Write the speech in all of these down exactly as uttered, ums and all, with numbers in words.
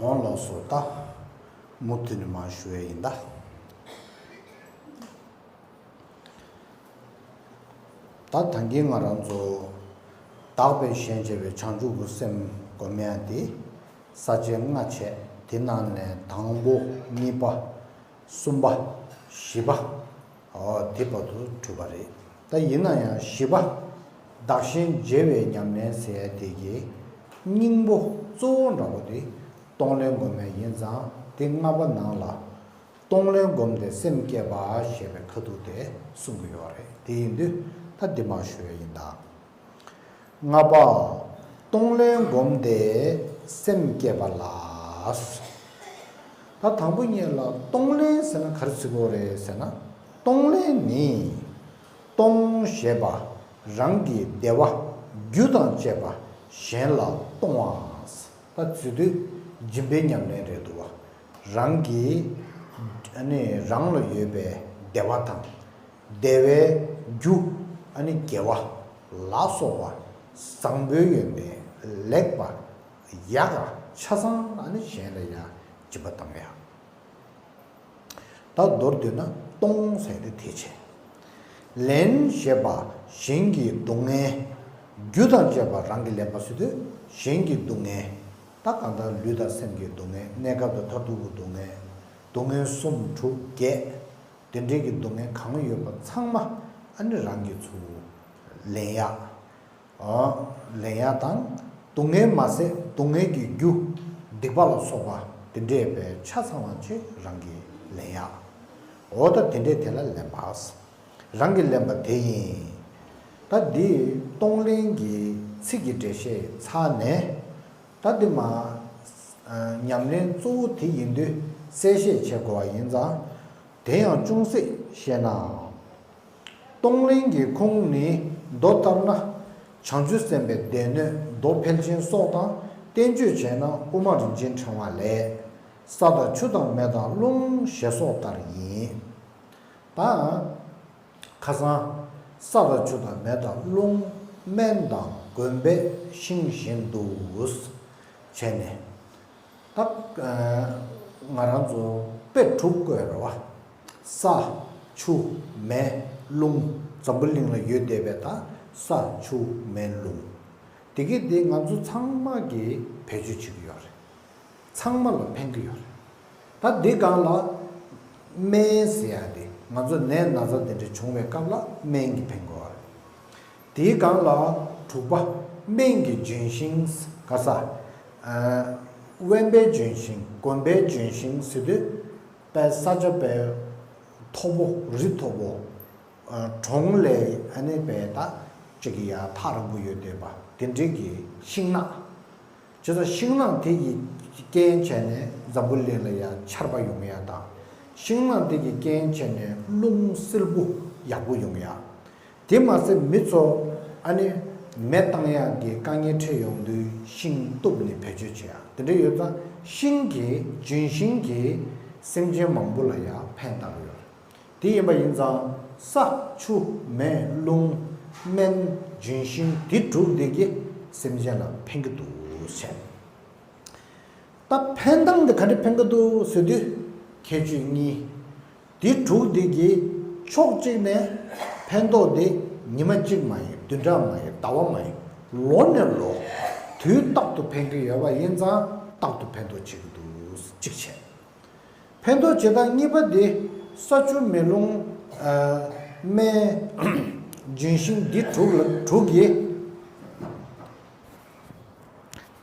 འོང་ལགས་སོ། ད་མུ་མཐུད་ནས་མར་ཞུ་ཡས་ཡིན་ད། ད་ད་གིན་ང་རང་ཚོ་དག་པའི་ཞེན་བྱེད་པའི་བྱང་ཆུབ་ཀྱི་སེམས་སྒོམ་ཡ་དེ་ས་བཅད་ལྔ་བྱས། དེ་ནང་ནས་དང་པོ། གཉིས་པ། གསུམ་པ། བཞི་པ། འོ་དེ་བར་དུ་གྲུབ་པ་རེད། ད་ཡིན་ན་ཡང་བཞི་པ། བདག་གཞན་བརྗེ་བའི་ཉམས་ལེན་ཟེར་ཡ་དེ་གི་སྙིང་པོ་གཙོ་བོ་འདྲ་པོ་དེ་གཏོང་ལེན་སྒོམ་ཡ་ཡིན་ཙང་། དེ་ལྔ་པ་ནང་ལ་གཏོང་ལེན་བསྒོམས་ཏེ་སེམས་བསྐྱེད་པ་ཞེས་པའི་ཁ་ཐུག་དེ་གསུང་གི་ཡོད་རེད། དེ་ཡིན་དུས་ད་འདི་མར་ཞུ་ཡ་ཡིན་ད། ལྔ་པ། གཏོང་ལེན་བསྒོམས་ཏེ་སེམས་བསྐྱེད་པ་ལ། ད་དང་པོ་ཉིད་ལ་གཏོང་ལེན་ཟེར་ན་ག་རེ་ཟེར་དགོས་རེད་ཟེར་ན། གཏོང་ལེན་ནི། གཏོང་ཞེས་པ་རང་གི་བདེ་བ་རྒྱུ་དང་བཅས་པ་གཞན་ལ་གཏོང་བ། ད་ཟེར་དུས་སྦྱིན་པའི་ཉམས་ལེན་རེད་འདུག་བ། རང་གི་ཨ་ནི་རང་ལ་ཡོད་པའི་བདེ་བ་དང་། བདེ་བའི་རྒྱུ། ཨ་ནི་དགེ་བ་ལ་སོགས་པ་བཟང་པོའི་ཡོན་ཏན་ལེགས་པ་ཡག་ག་ཆ་ཚང་ཨ་ནི་གཞན་ལ་ཡང་སྦྱིན་པ་བཏང་ཡ། ད་མདོར་བསྡུས་ན་གཏོང་ཟེར་དེ་དེ་བྱས། ལེན་ཞེས་པ་གཞན་གྱི་སྡུག་བསྔལ། རྒྱུ་དང་བཅས་པ་རང་གིས་ལེན་པ་ཟེར་དུས་གཞན་གྱི་སྡུག་བསྔལ། ད་གང་ལྟར་ལུས་དང་སེམས་ཀྱི་སྡུག་བསྔལ། གནས་སྐབས་དང་མཐར་ཐུག་གི་སྡུག་བསྔལ། སྡུག་བསྔལ་གསུམ་དྲུག་བརྒྱད། དེ་འདྲའི་གི་སྡུག་བསྔལ་གང་ཡོད་པ་ཚང་མ་ཨ་ནི་རང་གིས་ཚུར་ལེན་ཡ། ཨོ། ལེན་ཡ་དང་། སྡུག་བསྔལ་མ་ཟད་སྡུག་བསྔལ་གྱི་རྒྱུ་སྡིག་པ་ལ་སོགས་པ་དེ་འདྲས་པའི་ཆ་ཚང་བ་ཅིག་རང་གིས་ལེན་ཡ། འོ་ད་དེ་འདྲས་དེ་ལ་ལེན་པ། རང་གིས་ལེན་པ་དེ་ཡིན། ད་འདི་གཏོང་ལེན་གྱི་ཚིག་གི་འགྲེལ་བཤད་ཚར་ནས། ད་འདི་མ་ཉམས་ལེན་གཙོ་བོ་དེ་ཡིན་དུས་གསལ་བཤད་བྱེད་དགོས་པ་ཡིན་ཙང་། དེ་ཡང་ཅུང་ཟད་བཤད་ན། གཏོང་ལེན་གྱི་ཁུངས་ནི་མདོ་ལྟར་ན། བྱང་ཆུབ་སེམས་དཔའི་སྡེ་སྣོད་མདོ་ཕལ་ཆེན་སོགས་དང་བསྟན་བཅོས་བྱས་ན་དབུ་མ་རིན་ཆེན་ཕྲེང་བ་ལས། ས་དང་ཆུ་དང་མེ་དང་རླུང་ཞེས་སོགས་ལྟར་ཡིན། ད་ཁ་སང་ས་དང་ཆུ་དང་མེ་དང་རླུང་། སྨན་དང་གོན་པའི་ཤིང་བཞིན་དུ་བྱས་ནས། ད་ང་རང་ཚོ་དཔེ་དྲུག་བཀོད་རེད་བ། ས། ཆུ། མེ། རླུང་། འཛམ་བུ་གླིང་ལ་ཡོད་བསྡད་པའི་ད་ས་ཆུ་མེ་རླུང་། དེ་གི་དེ་ང་ཚོ་ཚང་མ་གིས་བེད་སྤྱོད་བྱེད་ཀྱི་ཡོད་རེད། ཚང་མ་ལ་ཕན་གྱི་ཡོད་རེད། ད་འདི་སྒང་ལ་སྨན་ཟེར་ཡ་དེ་ང་ཚོ་ནད་ན་ཚ་དེ་འདྲ་བྱུང་བའི་སྐབས་ལ་སྨན་གྱིས་ཕན་གྱི་ཡོད་རེད། དེའི་སྒང་ལ་དྲུག་པ། སྨན་གྱི་ལྗོན་ཤིང་ག་ས། ཨ། དབེན་པའི་ལྗོན་ཤིང་། དགོན་པའི་ལྗོན་ཤིང་ཟེར་དུས་དཔེ་ས་ཆ་དཔེ་མཐོ་པོ་རི་མཐོ་པོ། ཨ། གྲོང་ལས་ཨ་ནི་དཔེ་ད་ཅིག་ཡ་ཐག་རིང་པོ་ཡོད་བསྡད་པ་དེ་འདྲའི་གི་ཤིང་ནགས། བྱས་ཙང་ཤིང་ནགས་དེ་གི་རྐྱེན་བྱས་ནས་འཛམ་བུ་གླིང་ལ་ཡ་ཆར་པ་ཡོང་ཡ་དང་། ཤིང་ནགས་དེ་གི་རྐྱེན་བྱས་ནས་རླུང་བསིལ་པོ་ཡག་པོ་ཡོང་ཡ། དེ་མ་ཟད་མི་ཚོ་ཨ་ནི་མེ་བཏང་ཡག་གི་དཀའ་ངལ་འཕྲད་ཡོང་དུས་ཤིང་གཏུབ་ནས་བེད་སྤྱོད་བྱེད་ཡ་དེ་འདྲ་ཡོད་ཙང་། ཤིང་གི་ལྗོན་ཤིང་གིས་སེམས་ཅན་མང་པོ་ལ་ཡ་ཕན་བཏགས་ཡོད་རེད། དེ་ཡིན་པ་ཡིན་ཙང་ས་ཆུ་མེ་རླུང་སྨན་ལྗོན་ཤིང་དེ་དྲུག་དེ་གིས་སེམས་ཅན་ལ་ཕན་གྱི་འདུག་ཟེར། ད་ཕན་སྟངས་དེ་ག་འདྲ་ཕན་གྱི་འདུག་ཟེར་དུས་ཁྱད་ཆོས་གཉིས། དེ་དྲུག་དེ་གི་ཕྱོགས་གཅིག་ནས་ཕན་ཐོགས་དེ་ཉི་མ་གཅིག་མ་ཡིན། བདུན་ཕྲག་མ་ཡིན། ཟླ་བ་མ་ཡིན། ལོ་ནས་ལོ་དུས་རྟག་ཏུ་ཕན་གྱི་ཡོད་པ་ཡིན་ཙང་རྟག་ཏུ་ཕན་ཐོགས་བྱེད་ཀྱི་འདུག་གཅིག་བྱས། ཕན་ཐོགས་བྱེད་སྟངས་གཉིས་པ་དེ་ས་ཆུ་མེ་རླུང་། ཨ། སྨན། ལྗོན་ཤིང་འདི་དྲུག་ལ་དྲུག་གིས་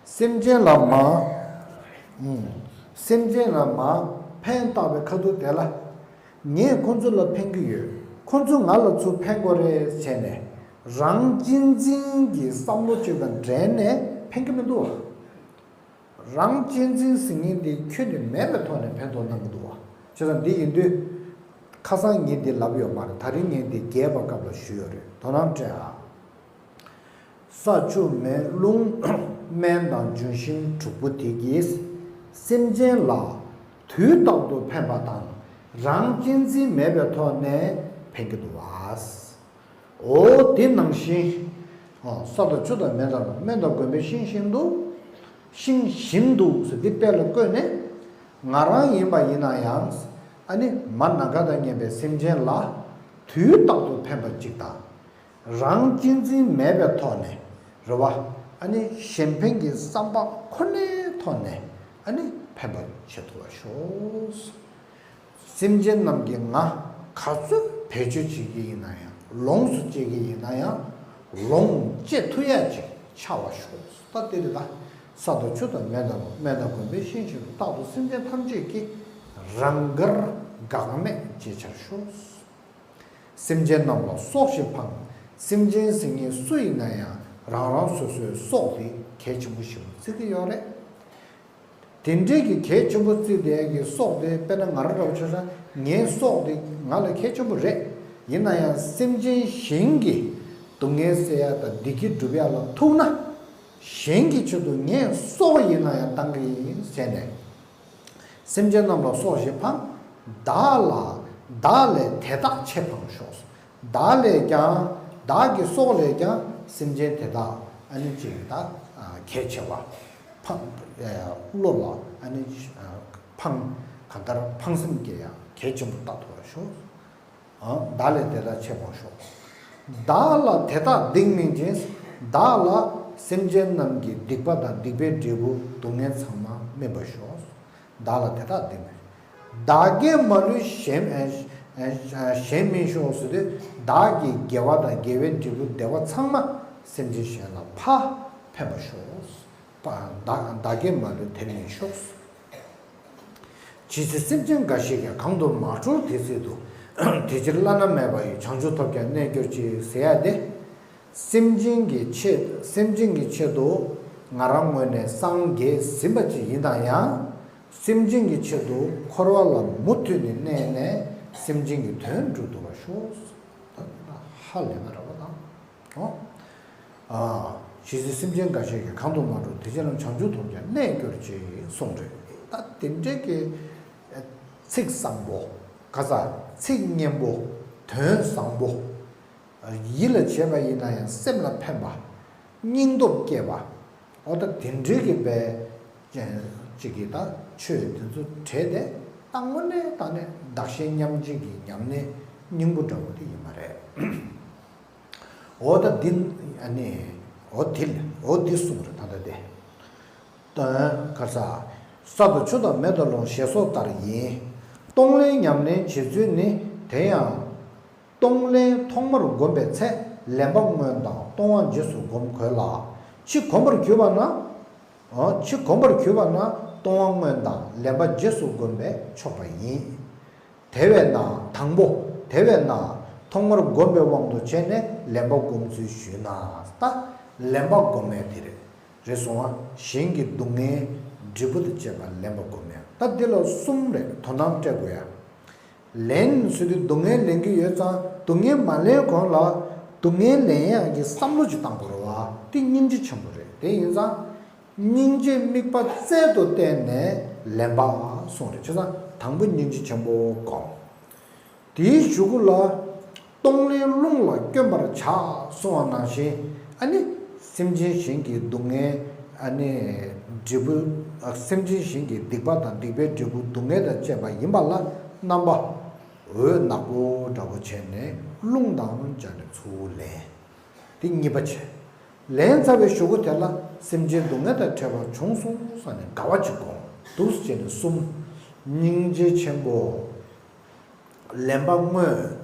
སེམས་ཅན་ལ་མ། ཨུམ། སེམས་ཅན་ལ་མ་ཕན་བཏགས་པའི་ཁ་ཐུག་དེ་ལ། ངས་ཁོ་ཚོ་ལ་ཕན་གྱི་ཡོད། ཁོ་ཚོས་ང་ལ་ཚུར་ཕན་དགོས་རེད་བྱས་ནས་རང་གཅེས་འཛིན་གྱི་བསམ་བློ་གཅིག་དང་འབྲེལ་ནས་ཕན་གྱི་མི་འདུག་བ། རང་གཅེས་འཛིན་ཟེར་མཁན་དེ་ཁྱོན་ནས་མེད་པའི་ཐོག་ནས་ཕན་ཐོགས་གནང་གི་འདུག་བ། བྱས་ཙང་འདི་ཡིན་དུས། ཁ་སང་ངས་འདི་ལབ་ཡོད་མ་རེད། ད་རིང་ངས་འདི་རྒྱས་པ་སྐབས་ལ་ཞུས་ཡོད་རེད། དོ་སྣང་སྤྲད་ཨ། ས་ཆུ་མེ་རླུང་སྨན་དང་ལྗོན་ཤིང་དྲུག་པོ་དེ་གིས་སེམས་ཅན་ལ་དུས་རྟག་ཏུ་ཕན་པ་དང་རང་གཅེས་འཛིན་མེད་པའི་ཐོག་ནས་ཕན་གྱི་འདུག་བ། འོ་དེ་ནང་བཞིན། ཨ། ས་དང་ཆུ་དང་མེ་དང་རླུང་། སྨན་དང་གོན་པའི་ཤིང་བཞིན་དུ། ཤིང་བཞིན་དུ་ཟེར་འདི་དཔེ་ལ་བཀོད་ནས། ང་རང་ཡིན་པ་ཡིན་ན་ཡང་། ཨ་ནི་མ་ནམ་མཁའ་དང་མཉམ་པའི་སེམས་ཅན་ལ་དུས་རྟག་ཏུ་ཕན་པ་ཅིག་དང་། རང་གཅེས་འཛིན་མེད་པའི་ཐོག་ནས་རེད་བ། ཨ་ནི་གཞན་ཕན་གྱི་བསམ་པ་ཁོ་ནའི་ཐོག་ནས་ཨ་ནི་ཕན་པ་བྱེད་ཐུབ་པར་ཤོག། སེམས་ཅན་རྣམས་ཀྱིས་ང་ག་ཚོད་བེད་སྤྱོད་བྱེད་ཀྱི་ཡིན་ན་ཡང་། ལོངས་སུ་སྤྱད་ཀྱི་ཡིན་ན་ཡང་། ལོངས་སྤྱད་ཐུབ་ཡ་ཅིག་ཆགས་པར་ཤོག། ད་དེ་རེད་ད། ས་དང་ཆུ་དང་མེ་དང་རླུང་། སྨན་དང་གོས་པའི་ཤིང་བཞིན་དུ། རྟག་ཏུ་སེམས་ཅན་ཐམས་ཅད་ཀྱི། རང་དགར་འགག་མེད་བྱེད་ཕྱིར་ཤོག། སེམས་ཅན་རྣམས་ལ་སོགས་ཤིག་ཕངས། སེམས་ཅན་ཟེར་མཁན་སུ་ཡིན་ན་ཡང་རང་རང་སོ་སོའི་སྲོག་དེ་གལ་ཆེན་པོ་ཞིག་བརྩི་གི་ཡོད་རེད། དེ་འདྲའི་གི་གལ་ཆེན་པོ་བརྩིས་བསྡད་ཀྱི་སྲོག་དེ། དཔེར་ན་ང་རང་འདྲ་བོ་ཆ་བཞག་ན་ངའི་སྲོག་དེ་ང་ལ་གལ་ཆེན་པོ་རེད། ཡིན་ན་ཡང་སེམས་ཅན་གཞན་གྱི་སྡུག་བསྔལ་སེལ་ཡ་དང་བདེ་སྐྱིད་སྒྲུབ་ཡ་ལ་ཐུག་ན། གཞན་གྱི་ཆེད་དུ་ངས་སྲོག་ཡིན་ན་ཡང་བཏང་གི་ཡིན་ཟེར་ནས། སེམས་ཅན་རྣམས་ལ་སོགས་ཞེས་ཕངས། བདག་ལ། བདག་ལས་དེ་དག་ཆེས་ཕངས་ཤོག། བདག་ལས་ཀྱང་། བདག་གི་སྲོག་ལས་ཀྱང་སེམས་ཅན་དེ་དག་ཨ་ནི་ཅིག་ད་གལ་ཆེ་བ། ཕངས། བློ་ལ་ཨ་ནི་ཕངས། གང་ལྟར་ཕངས་སེམས་སྐྱེ་ཡང་གལ་ཆེན་པོ་ལྟ་ཐུབ་པར་ཤོག། བདག་ལས་དེ་དག་ཆེས་ཕངས་ཤོག། བདག་ལ་དེ་དག་སྡིག་སྨིན་ཅིང་། བདག་ལ་སེམས་ཅན་རྣམས་ཀྱི་སྡིག་པ་དང་སྡིག་པའི་འབྲས་བུ་སྡུག་བསྔལ་ཚང་མ་སྨིན་པར་ཤོག། བདག་ལ་དེ་དག་སྡིག་སྨིན། བདག་དགེ་མ་ལུས་གཞན་གཞན་སྨིན་ཤོག་ཟེར་དུས། བདག་གི་དགེ་བ་དང་དགེ་བའི་འབྲས་བུ་བདེ་བ་ཚང་མ་སེམས་ཅན་གཞན་ལ་ཕར་ཕན་པར་ཤོག། བདག་བདག་དགེ་མ་ལུས་དེར་སྨིན་ཤོག། ཇི་སྲིད་སེམས་ཅན་འགའ་ཞིག་ཀྱང་། གང་དུ་མ་གྲོལ་དེ་སྲིད་དུ། དེ་ཕྱིར་བླ་ན་མེད་པ་ཡི། བྱང་ཆུབ་ཐོབ་ཀྱང་གནས་གྱུར་ཅིག་ཟེར་ཡ་དེ། སེམས་ཅན་གྱི་ཆེད། སེམས་ཅན་གྱི་ཆེད་དུ་ང་རང་ངོས་ནས་སངས་རྒྱས་ཟིན་པ་ཅིག་ཡིན་ན་ཡང་། སེམས་ཅན་གྱི་ཆེད་དུ་འཁོར་བ་ལ་མུ་མཐུད་ནས་གནས་ནས་སེམས་ཅན་གྱི་དོན་སྒྲུབ་ཐུབ་པར་ཤོག། ཧ་ལས་པ་འདྲ་བོ་དང་། ཨོ། ཨ། ཇི་སྲིད་སེམས་ཅན་འགའ་ཞིག་གིས། གང་དུ་མ་གྲོལ་དེ་ཕྱིར་བླ་ན། བྱང་ཆུབ་ཐོབ་ཀྱང་གནས་གྱུར་ཅིག་གསུངས་རེད། ད་དེ་འདྲའི་གི་ཚིག་བཟང་པོ། ག་ས། ཚིག་སྙན་པོ། དོན་བཟང་པོ། ཡིད་ལ་བྱས་པ་ཡིན་ན་ཡང་སེམས་ལ་ཕན་པ། སྙིང་སྟོབས་སྐྱེས་པ། ཨོ་ད་དེ་འདྲའི་གི་པའི་ཅིག་གིས་ད་ཆོས་དེ་ཚོ་དྲས་ཏེ། ད་དངོས་གནས་ད་ནས་བདག་གཞན་མཉམ་བརྗེ་གི་ཉམས་ལེན་སྙིང་པོ་འདྲ་བོ་དེ་ཡིན་པ་རེད། འོ་ད་འདི་ཨ་ནི། འོ་དེ་ལ་འོ་འདི་གསུངས་རེད་ད་ལྟ་དེ། དོན་ག་ས། ས་དང་ཆུ་དང་མེ་དང་རླུང་ཞེས་སོགས་ལྟར་ཡིན། གཏོང་ལེན་ཉམས་ལེན་བྱེད་ཚུལ་ནི། དེ་ཡང་གཏོང་ལེན་ཐོག་མར་བསྒོམས་པའི་ཚེ་ལེན་པ་སྔོན་དང་གཏོང་བ་རྗེས་སུ་བསྒོམ་དགོས་ལ། ཕྱིས་གོམས་པར་གྱུར་པ་ན། ཕྱིས་གོམས་པར་གྱུར་པ་ན་གཏོང་བ་སྔོན་དང་ལེན་པ་རྗེས་སུ་བསྒོམས་པས་ཆོག་པ་ཡིན། དེ་བས་ན་དང་པོ། དེ་བས་ན་ཐོག་མར་བསྒོམས་པའི་དབང་དུ་བྱས་ནས་ལེན་པ་སྒོམ་ཚུལ་ཞུས་ན། ད་ལེན་པ་སྒོམ་ཡ་དེ་རེད། རེད་སོང་ང་། གཞན་གྱི་སྡུག་བསྔལ་འབྲས་བུ་དང་བཅས་པ་ལེན་པ་སྒོམ་ཡ། ད་འདི་ལ་གསུམ་རེད། དོ་སྣང་སྤྲད་དགོས་ཡ། ལེན་ཟེར་དུས་སྡུག་བསྔལ་ལེན་གྱི་ཡོད་ཙང་། སྡུག་བསྔལ་མ་ལེན་གོང་ལ་སྡུག་བསྔལ་ལེན་ཡག་གི་བསམ་བློ་ཅིག་བཏང་དགོས་རེད་བ། དེ་སྙིང་རྗེ་ཆེན་པོ་རེད། དེ་ཡིན་ཙང་། སྙིང་རྗེ་དམིགས་པ་རྩལ་དུ་བསྟན་ནས་ལེན་པ་གསུངས་རེད། བྱས་ཙང་དང་པོ་སྙིང་རྗེ་ཆེན་པོ་སྒོམ། དེའི་གཞུག་གུ་ལ། གཏོང་ལེན་རླུང་ལ་བསྐྱོན་པར་བྱ་གསུངས་པ་ནང་བཞིན། ཨ་ནི་སེམས་ཅན་གཞན་གྱི་སྡུག་བསྔལ། ཨ་ནི་འབྲས་བུ། སེམས་ཅན་གཞན་གྱི་སྡིག་པ་དང་སྡིག་པའི་འབྲས་བུ་སྡུག་བསྔལ་དང་བཅས་པ་ཡིན་པ་ལ་རྣམ་པ་འོད་ནག་པོ་འདྲ་བོ་བྱས་ནས་རླུང་དང་སྦྱར་ནས་ཚུར་ལེན། དེ་གཉིས་པ་བྱས། ལེན་ཚར་བའི་གཞུག་གུ་དེ་ལ་སེམས་ཅན་སྡུག་བསྔལ་དང་བྲལ་བ་བྱུང་སོང་བསམ་ནས་དགའ་བ་གཅིག་སྒོམ། འདུག་སེ་བྱས་ནས་གསུམ། སྙིང་རྗེ་ཆེན་པོ། ལེན་པ་སྔོན།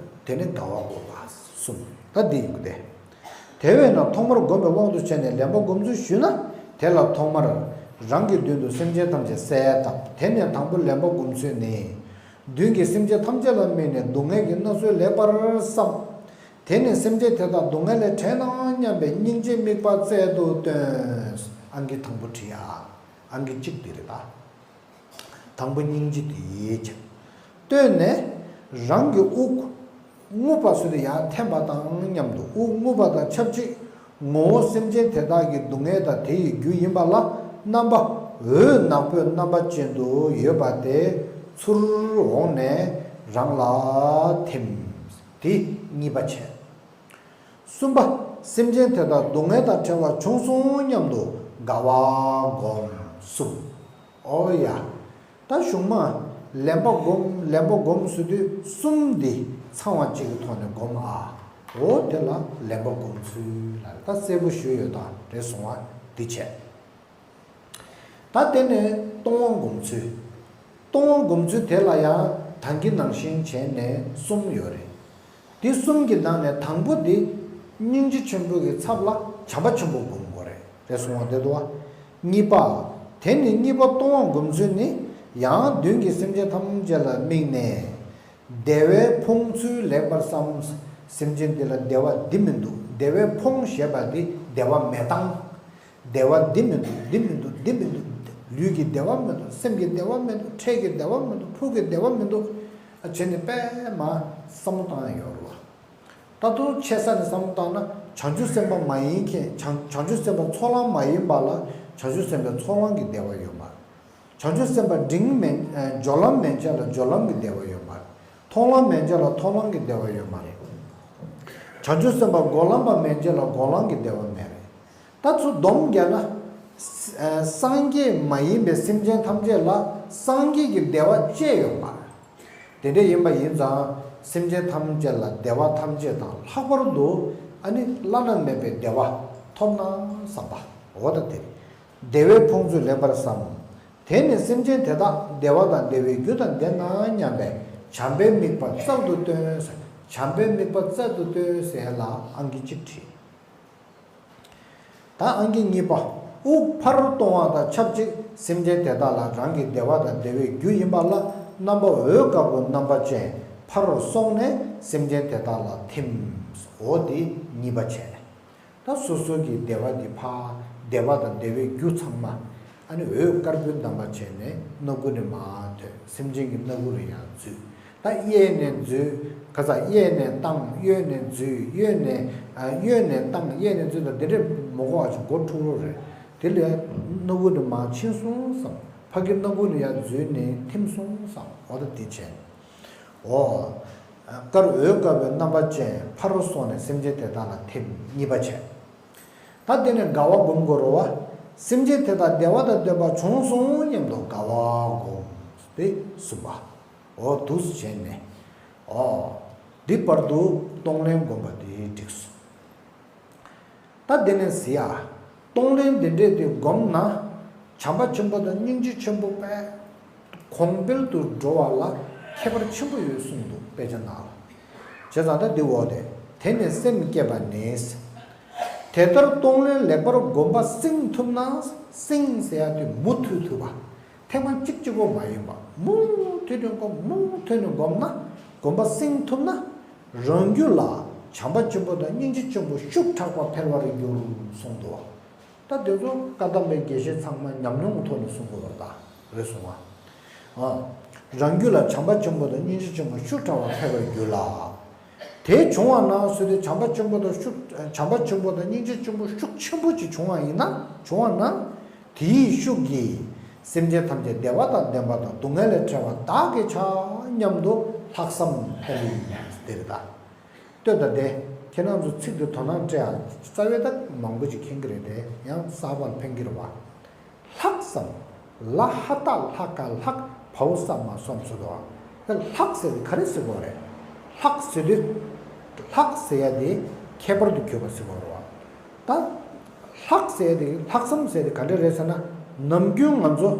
དེ་ནས་དགའ་བ་སྒོམ་པ་གསུམ། ད་འདི་ཡིན་དགོས་ཏེ། དེ་བས་ན་ཐོག་མར་བསྒོམས་པའི་དབང་དུ་བྱས་ནས་ལེན་པ་སྒོམ་ཚུལ་ཞུས་ན། དེ་ལ་ཐོག་མར་རང་གི་མདུན་དུ་སེམས་ཅན་ཐམས་ཅད་གསལ་བཏབ། དེ་ནས་དང་པོ་ལེན་པ་སྒོམ་ཚུལ་ནི། མདུན་གྱི་སེམས་ཅན་ཐམས་ཅད་ལ་དམིགས་ནས་སྡུག་བསྔལ་གྱི་མནར་གསོ་ལེགས་པར་བསམ། དེ་ནས་སེམས་ཅན་དེ་དག་སྡུག་བསྔལ་ལས་བྲལ་གནང་སྙམ་པའི་སྙིང་རྗེ་དམིགས་པ་རྩལ་དུ་བཏོན། ཨང་ཀི་དང་པོ་བྲིས་ཡ། ཨང་ཀི་གཅིག་འདི་རེད་ད། དང་པོ་སྙིང་རྗེ་དེ་ཡིས་བྱས། བཏོན་ནས་རང་གི་དབུགས་རྔུབ་པ་ཚུར་དུ་ཡར་འཐེན་པ་དང་མཉམ་དུ། དབུགས་རྔུབ་པ་དང་ཆབས་ཅིག་ངོ་བོ་སེམས་ཅན་དེ་དག་གི་སྡུག་བསྔལ་དང་དེ་ཡི་རྒྱུ་ཡིན་པ་ལ་རྣམ་པ་འོད་ནག་པོའི་རྣམ་པ་ཅན་དུ་ཡོད་པ་དེ་ཚུར་འོངས་ནས་རང་ལ་ཐིམ། དེ་གཉིས་པ་བྱས། གསུམ་པ། སེམས་ཅན་དེ་དག་སྡུག་བསྔལ་དང་བྲལ་བ་བྱུང་སོང་སྙམ་དུ་དགའ་བ་སྒོམ། གསུམ། ཨོ་ཡ། ད་གཞུག་མ་ལེན་པ་སྒོམ། ལེན་པ་སྒོམ་ཟེར་དུས་གསུམ་འདི་ཚང་བ་གཅིག་གི་ཐོག་ནས་སྒོམ་ཨ། འོ་དེ་ལ་ལེན་པ་སྒོམ་ཚུལ་ལ་ད་གསལ་པོ་ཞུས་ཡོད། ད་རེ་སོང་བ་འདི་བྱས། ད་དེ་ནས་སྟོང་པ་སྒོམ་ཚུལ། སྟོང་པ་སྒོམ་ཚུལ་དེ་ལ་ཡང་ད་གིན་ནང་བཞིན་བྱས་ནས་གསུམ་ཡོད་རེད། དེ་གསུམ་གྱི་ནང་ནས་དང་པོ་དེ་སྙིང་རྗེ་ཆེན་པོ་གི་ཚབ་ལ་བྱམས་པ་ཆེན་པོ་སྒོམ་དགོས་རེད། རེད་སོང་བ་དེ་འདུག་བ། གཉིས་པ། དེ་ནི་གཉིས་པ་སྟོང་པ་སྒོམ་ཚུལ་ནི། ཡང་མདུན་གྱི་སེམས་ཅན་ཐམས་ཅད་ལ་དམིགས་ནས། བདེ་བས་ཕོངས་ཚུལ་ལེགས་པར་བསམ། སེམས་ཅན་འདི་ལ་བདེ་བ་འདི་མི་འདུག་བདེ་བས་ཕོངས་ཞེས་པ་འདི་བདེ་བ་མེད་སྟངས། བདེ་བ་འདི་མི་འདུག་འདི་མི་འདུག་འདི་མི་འདུག་ལུས་ཀྱི་བདེ་བ་མི་འདུག་སེམས་ཀྱི་བདེ་བ་མི་འདུག་ཕྲད་ཀྱི་བདེ་བ་མི་འདུག་ཕུགས་ཀྱི་བདེ་བ་མི་འདུག་ཨ་བྱས་ནས་དཔེ་མ་བསམ་བློ་བཏང་ཡ་ཡོད་རེད་བ། ད་དུང་ཆེ་ས་ནས་བསམ་བློ་བཏང་ན་བྱང་ཆུབ་སེམས་དཔའ་མ་ཡིན་མཁན། བྱང་བྱང་ཆུབ་སེམས་དཔའ་ཚོགས་ལམ་མ་ཡིན་པ་ལ་བྱང་ཆུབ་སེམས་དཔའི་ཚོགས་ལམ་གྱི་བདེ་བ་ཡོད་མ་རེད། བྱང་ཆུབ་སེམས་དཔའ་འབྲིང་མན་ཨ་སྦྱོར་ལམ་མན་ཆད་ལ་སྦྱོར་ལམ་གྱི་བདེ་བ་ཡོད་མ་རེད། མཐོང་ལམ་མན་ཆད་ལ་མཐོང་ལམ་གྱི་བདེ་བ་ཡོད་མ་རེད། བྱང་ཆུབ་སེམས་དཔའ་འགོག་ལམ་པ་མན་ཆད་ལ་འགོག་ལམ་གྱི་བདེ་བ་མེད་རེད། ད་ཚུར་སྡོམ་བརྒྱབ་ན། ཨ་སངས་རྒྱས་མ་ཡིན་པའི་སེམས་ཅན་ཐམས་ཅད་ལ་སངས་རྒྱས་ཀྱི་བདེ་བ་ཅི་ཡོད་མ་རེད། དེ་འདྲ་ཡིན་པ་ཡིན་ཙང་སེམས་ཅན་ཐམས་ཅད་ལ་བདེ་བ་ཐམས་ཅད་དང་ལྷག་པར་དུ་ཨ་ནི་བླ་ན་མེད་པའི་བདེ་བ་ཐོབ་ན་བསམ་པ། འོ་ད་དེ་རེད། བདེ་བས་ཕོངས་ཚུལ་ལེགས་པར་བསམ། དེ་ནི་སེམས་ཅན་དེ་དག་བདེ་བ་དང་བདེ་བའི་རྒྱུ་དང་ལྡན་ན་སྙམ་པའི་བྱམས་པའི་དམིགས་པ་རྩལ་དུ་བཏོན། བྱམས་པའི་དམིགས་པ་རྩལ་དུ་བཏོན་ཟེར་ལ་ཨང་ཀི་གཅིག་བྲིས། ད་ཨང་ཀི་གཉིས་པ། དབུགས་ཕར་གཏོང་བ་དང་ཆབས་ཅིག་སེམས་ཅན་དེ་དག་ལ་རང་གི་བདེ་བ་དང་བདེ་བའི་རྒྱུ་ཡིན་པ་ལ་རྣམ་པ་འོད་དཀར་པོ་རྣམ་པ་ཅན་ཕར་སོང་ནས་སེམས་ཅན་དེ་དག་ལ་ཐིམ། འོ་དེ་གཉིས་པ་བྱས། ད་སོ་སོ་གི་བདེ་བ་འདི་ཕར། བདེ་བ་དང་བདེ་བའི་རྒྱུ་ཚང་མ་ཨ་ནི་འོད་དཀར་པོའི་རྣམ་པ་བྱས་ནས་སྣ་ཁུག་ནས་མར་ཐོན། སེམས་ཅན་གྱི་སྣ་ཁུག་ལ་ཡང་འཛུལ། ད་གཡས་ནས་འཛུལ། ཁ་ས་གཡས་ནས་བཏང་། གཡོན་ནས་འཛུལ། གཡོན་ནས་ཨ་གཡོན་ནས་བཏང་། གཡས་ནས་འཛུལ། ད་འདི་འདྲས་མ་གོ་བ་ཅིག་མགོ་འཁྲུག་རོགས་རེད། དེ་ལས་སྣ་ཁུག་ནས་མར་ཕྱིན་སོང་བསམ། ཕ་གི་སྣ་ཁུག་ནས་ཡར་འཛུལ་ནས་ཐིམ་སོང་བསམ། འོ་ད་དེ་བྱས། འོ། དཀར་འོད་དཀར་པོའི་རྣམ་པ་ཅན་ཕ་རོལ་སོང་ནས་སེམས་ཅན་དེ་དག་ལ་ཐིམ། གཉིས་པ་བྱས། ད་དེ་ནས་དགའ་བ་སྒོམ་དགོས་རེད་བ། སེམས་ཅན་དེ་དག་བདེ་བ་དང་ལྡན་པ་བྱུང་སོང་སྙམ་དུ་དགའ་བ་སྒོམ། དེ་གསུམ་པ། འོ་འདུག་སེ་བྱས་ནས། འོ། འདི་བར་དུ་གཏོང་ལེན་སྒོམ་པ་དེ་འགྲིག་སོང་། ད་དེ་ནས་ཟེར་ཡ། གཏོང་ལེན་འདི་འདྲས་དེ་བསྒོམས་ན། བྱམས་པ་ཆེན་པོ་དང་སྙིང་རྗེ་ཆེན་པོ་པས་གོང་འཕེལ་དུ་འགྲོ་བ་ལ་ཁྱད་པར་ཆེན་པོ་ཡོད་གསུངས་འདུག་དཔེ་ཆ་ནང་ལ། བྱས་ཙང་ད་འདི་འོག་དེ། དེ་ནས་སེམས་བསྐྱེད་པ་ནི། དེ་ལྟར་གཏོང་ལེན་ལེགས་པར་བསྒོམ་པ་བསྲིང་ཐུབ་ན། བསྲིང་ཟེར་ཡ་དེ་མུ་མཐུད་ཐུབ་པ། ཐེངས་མ་གཅིག་གཅིག་པོ་མ་ཡིན་པ། མུ་མཐུད་ནས་སྒོམ། མུ་མཐུད་ནས་སྒོམ་ན། སྒོམ་པ་བསྲིང་ཐུབ་ན། རང་རྒྱུད་ལ་བྱམས་པ་ཆེན་པོ་དང་སྙིང་རྗེ་ཆེན་པོ་ཤུགས་དྲག་པ་འཕེལ་བར་འགྱུར་གསུངས་འདུག་ད་དེ་ཚོ་བཀའ་གདམས་པའི་དགེ་བཤེས་ཚང་མ་ཉམས་མྱོང་གི་ཐོག་ནས་གསུང་དགོས་པ་རེད་ད། རེད་སོང་ང་། ཨ། རང་རྒྱུད་ལ་བྱམས་པ་ཆེན་པོ་དང་སྙིང་རྗེ་ཆེན་པོ་ཤུགས་དྲག་པ་འཕེལ་བར་འགྱུར་ལ། དེ་བྱུང་བ་ན་ཟེར་དུས་བྱམས་པ་ཆེན་པོ་དང་ཤུགས། བྱམས་པ་ཆེན་པོ་དང་སྙིང་རྗེ་ཆེན་པོ་ཤུགས་ཆེན་པོ་ཅིག་བྱུང་བ་ཡིན་ན། བྱུང་བ་ན། དེའི་ཤུགས་ཀྱིས་སེམས་ཅན་ཐམས་ཅད་བདེ་བ་དང་ལྡན་པ་དང་སྡུག་བསྔལ་ལས་བྲལ་བ་བདག་གིས་བྱ་སྙམ་དུ་ལྷག་བསམ་འཕེལ་ཡིན་ཟེར་ད། ལྟོས་དང་དེ། ཁྱེད་རང་ཚོ་ཚིག་འདི་དོ་སྣང་སྤྲད་ཨ། རྩ་བའི་ད་མང་པོ་ཅིག་མཁྱེན་གྱི་རེད་དེ། ཡང་གསར་པ་ལ་ཕན་གྱི་རེད་བ། ལྷག་བསམ། ལ་ཧ་ཏ་ལྷ་ཀ་ལྷག་བའོ་ས་མ་སོ་མ་སོ་དོ། ལྷག་ཟེར་དེ་ག་རེ་ཟེར་དགོས་རེད། ལྷག་ཟེར་དུས། ལྷག་ཟེར་ཡ་དེ་ཁྱད་པར་དུ་གྱུར་པ་ཟེར་དགོས་རེད་བ། ད། ལྷག་ཟེར་དེ་ལྷག་བསམ་ཟེར་དེ་ག་འདྲ་རེད་ཟེར་ན། ནམ་རྒྱུན་ང་ཚོ་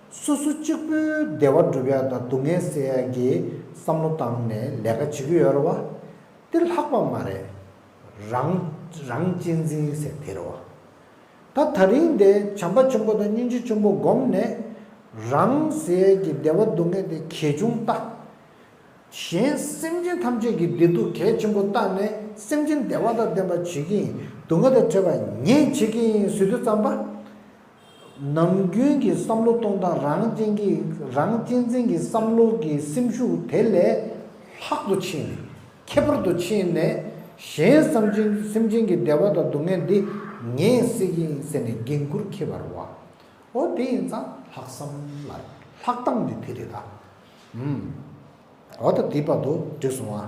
སོ་སོ་གཅིག་པུའི་བདེ་བ་སྒྲུབ་ཡ་དང་སྡུག་བསྔལ་སེལ་ཡ་གི་བསམ་བློ་བཏང་ནས་ལས་ཀ་བྱེད་ཀྱི་ཡོད་རེད་བ། དེ་ལྷག་པ་མ་རེད། རང་རང་གཅེས་འཛིན་ཟེར་དེ་རེད་བ། ད་ད་རིང་དེ་བྱམས་པ་ཆེན་པོ་དང་སྙིང་རྗེ་ཆེན་པོ་བསྒོམས་ནས། རང་ཟེར་ཡ་གི་བདེ་བ་སྡུག་བསྔལ་དེ་གལ་ཆུང་ལྟ། གཞན་སེམས་ཅན་ཐམས་ཅད་ཀྱི་བདེ་སྡུག་གལ་ཆེན་པོ་བལྟས་ནས་སེམས་ཅན་བདེ་བ་དང་ལྡན་པ་བྱེད་ཀྱི་ཡིན། སྡུག་བསྔལ་དང་བྲལ་བ་ངས་བྱེད་ཀྱི་ཡིན་ཟེར་དུས་ཙམ་པ། ནམ་རྒྱུན་གྱི་བསམ་བློ་གཏོང་སྟངས་རང་གཅེས་ཀྱི་རང་གཅེས་འཛིན་གྱི་བསམ་བློ་གི་སེམས་ཤུགས་དེ་ལས་ལྷག་ཏུ་ཕྱིན་ནས་ཁྱད་པར་དུ་ཕྱིན་ནས་གཞན་སེམས་ཅན་སེམས་ཅན་གྱི་བདེ་བ་དང་སྡུག་བསྔལ་འདི་ངས་སེལ་གྱི་ཡིན་ཟེར་ནས་འགན་འཁུར་འཁྱེར་བ་རེད་བ། འོ་དེ་ཡིན་ཙང་ལྷག་བསམ་ལ་ལྷག་སྟངས་འདི་དེ་རེད་ད། ཨུམ། འོ་ད་དེའི་བར་དུ་འགྲིག་སོང་ཨ།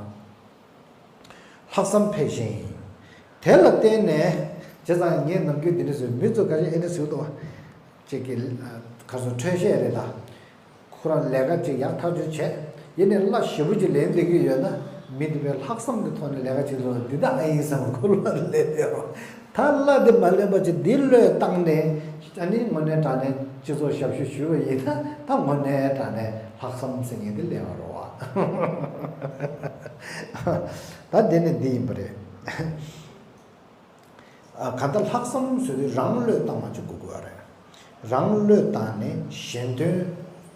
ལྷག་བསམ་འཕེལ་ཞིང་། དེ་ལ་བརྟེན་ནས། བྱས་ཙང་ངས་ནམ་རྒྱུན་འདི་འདྲ་ཟེར། མི་ཚོ་ག་རེ་ཨེ་འདྲ་ཟེར་འདུག་ཅིག་གི་ག་སོ་འཕྲོད་བཤད་རེད་ད། ཁོ་རང་ལས་ཀ་ཅིག་ཡག་ཐག་ཆོད་བྱས། ཡིན་ནའི་གླ་ཞེ་པོ་ཅིག་ལེན་བསྡད་ཀྱི་ཡོད་ན། མི་དེ་པའི་ལྷག་བསམ་གྱི་ཐོག་ནས་ལས་ཀ་ཅིག་ལོ་འདི་དག་ཨ་ཡིན་བསམ་ཁོ་ལ་ལས་བསྡད་རོགས། ད་གླ་དེ་མ་ལེན་པ་ཅིག་འདི་བློས་བཏང་ནས་ཨ་ནི་དངོས་གནས་དྲང་གནས་སྤྱི་ཚོགས་ཞབས་ཞུ་ཞུས་པ་ཡིན་ན། ད་དངོས་གནས་དྲང་གནས་ལྷག་བསམ་ཟེར་མཁན་འདི་སླེབས་པ་རེད་བ། ད་འདི་ནི་འདི་ཡིན་པ་རེད། གང་ལྟར་ལྷག་བསམ་ཟེར་དུས་རང་བློས་བཏང་བ་ཅིག་དགོས་ཀྱི་ཡོད་རེད། རང་བློས་བཏང་ནས་གཞན་དོན་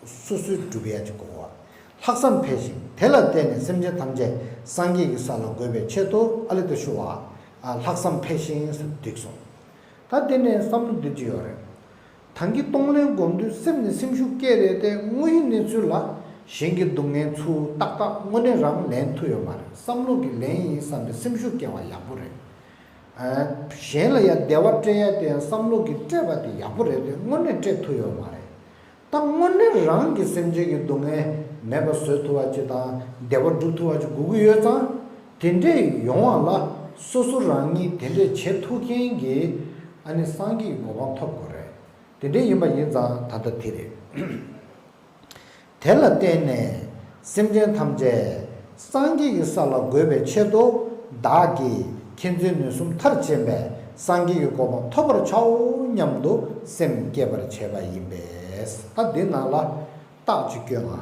སོ་སོས་སྒྲུབ་ཡ་ཅིག་དགོས་པ། ལྷག་བསམ་འཕེལ་ཞིང་དེ་ལ་བརྟེན་ནས་སེམས་ཅན་ཐམས་ཅད་སངས་རྒྱས་ཀྱི་ས་ལ་འགོད་པའི་ཆེད་དུ་ཨ་ལི་ཏ་ཞུ་བ། ལྷག་བསམ་འཕེལ་ཞིང་ཟེར་འགྲིག་སོང་། ད་དེ་ནས་བསམ་བློ་འདི་ཅི་ཡོད་རེད། ད་གིན་གཏོང་ལེན་སྒོམ་དུས་སེམས་ནས་སེམས་ཤུགས་སྐྱེ་རེད་དེ། དངོས་ཡོད་གནས་ཚུལ་ལ་གཞན་གྱི་སྡུག་བསྔལ་ཚུར་ཏག་ཏག་དངོས་གནས་རང་ལེན་ཐུབ་ཡོད་མ་རེད། བསམ་བློ་གིས་ལེན་ཡིན་བསམ་པའི་སེམས་ཤུགས་སྐྱེ་བ་ཡག་པོ་རེད། གཞན་ལ་ཡང་བདེ་བ་སྤྲད་ཡ་དེ་ཡང་བསམ་བློ་གིས་སྤྲད་པ་དེ་ཡག་པོ་རེད་དེ། དངོས་གནས་སྤྲད་ཐུབ་ཡོད་མ་རེད། ད་དངོས་གནས་རང་གི་སེམས་ཅན་གྱི་སྡུག་བསྔལ་མེད་པ་བཟོ་ཐུབ་པ་ཅིག་དང་བདེ་བ་སྒྲུབ་ཐུབ་པ་ཅིག་དགོས་ཀྱི་ཡོད་ཙང་། དེ་འདྲས་ཡོང་བ་ལ་སོ་སོ་རང་ཉིད་དེ་འདྲས་བྱེད་ཐུབ་མཁན་གྱི་ཨ་ནི་སངས་རྒྱས་ཀྱི་གོ་འཕང་ཐོབ་དགོས་རེད། དེ་འདྲས་ཡིན་པ་ཡིན་ཙང་ད་ལྟ་དེ་རེད། དེ་ལ་བརྟེན་ནས་སེམས་ཅན་ཐམས་ཅད་སངས་རྒྱས་ཀྱི་ས་ལ་འགོད་པའི་ཆེད་དུ། བདག་གིས་མཁྱེན་བརྩེ་ནུས་གསུམ་མཐར་ཕྱིན་པའི་སངས་རྒྱས་ཀྱི་གོ་འཕང་ཐོབ་པར་བྱའོ་སྙམ་དུ་སེམས་བསྐྱེད་པར་བྱེད་པ་ཡིན་པས། ད་འདི་ནང་ལ་རྟགས་ཅིག་བཀོད་ང་།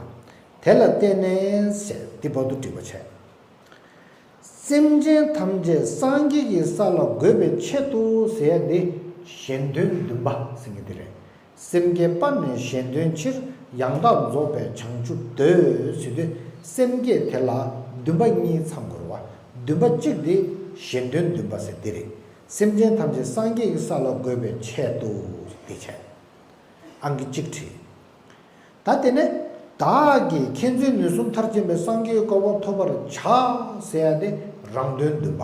དེ་ལ་བརྟེན་ནས་ཟེར་འདི་བར་དུ་འགྲིག་པ་བྱས། སེམས་ཅན་ཐམས་ཅད་སངས་རྒྱས་ཀྱི་ས་ལ་འགོད་པའི་ཆེད་དུ་ཟེར་ཡ་འདི་གཞན་དོན་བདུན་པ་ཟེར་མཁན་འདི་རེད། སེམས་བསྐྱེད་སྤངས་ནས་གཞན་དོན་ཕྱིར། ཡང་དག་རྫོགས་པའི་བྱང་ཆུབ་འདོད་ཟེར་དུས། སེམས་བསྐྱེད་དེ་ལ་བདུན་པ་གཉིས་ཚང་དགོས་རེད་བ། བདུན་པ་གཅིག་དེ་གཞན་དོན་བདུན་པ་ཟེར་འདི་རེད། སེམས་ཅན་ཐམས་ཅད་སངས་རྒྱས་ཀྱི་ས་ལ་འགོད་པའི་ཆེད་དུ་དེ་བྱས། ཨང་ཀི་གཅིག་བྲིས། ད་དེ་ནས་བདག་གིས་མཁྱེན་བརྩེ་ནུས་གསུམ་མཐར་ཕྱིན་པའི་སངས་རྒྱས་ཀྱི་གོ་འཕང་ཐོབ་པར་བྱ་ཟེར་ཡ་དེ་རང་དོན་བདུན་པ།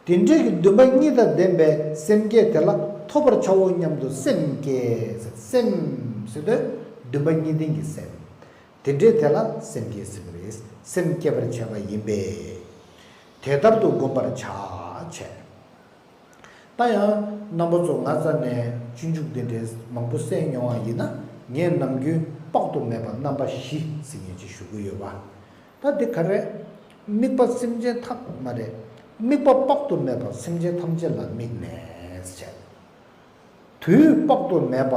དེ་འདྲའི་གི་བདུན་པ་གཉིས་དང་ལྡན་པའི་སེམས་བསྐྱེད་དེ་ལ་ཐོབ་པར་བྱའོ་སྙམ་དུ་སེམས་བསྐྱེད། སེམས་ཟེར་དུས་བདུན་པ་གཉིས་ལྡན་གྱི་སེམས། དེ་འདྲའི་དེ་ལ་སེམས་བསྐྱེད་ཟེར་གྱི་རེད། སེམས་བསྐྱེད་པར་བྱ་བ་ཡིན་པས། དེ་ལྟར་དུ་བསྒོམ་པར་བྱ་བྱས། ད་ཡང་རྣམ་པ་ཚོ་ང་རྩ་ནས་སྤྱོད་འཇུག་འདི་འདྲའི་མང་པོ་གསན་མྱོང་བ་ཡིན་ན། ངས་ནམ་རྒྱུན་དཔག་ཏུ་མེད་པ་རྣམ་པ་བཞི་ཟེར་མཁན་ཅིག་ཞུ་གི་ཡོད་པ། ད་འདི་ག་རེ། དམིགས་པ་སེམས་ཅན་ཐམས་མ་རེད། དམིགས་པ་དཔག་ཏུ་མེད་པ་སེམས་ཅན་ཐམས་ཅད་ལ་དམིགས་ནས་བྱས། དུས་དཔག་ཏུ་མེད་པ་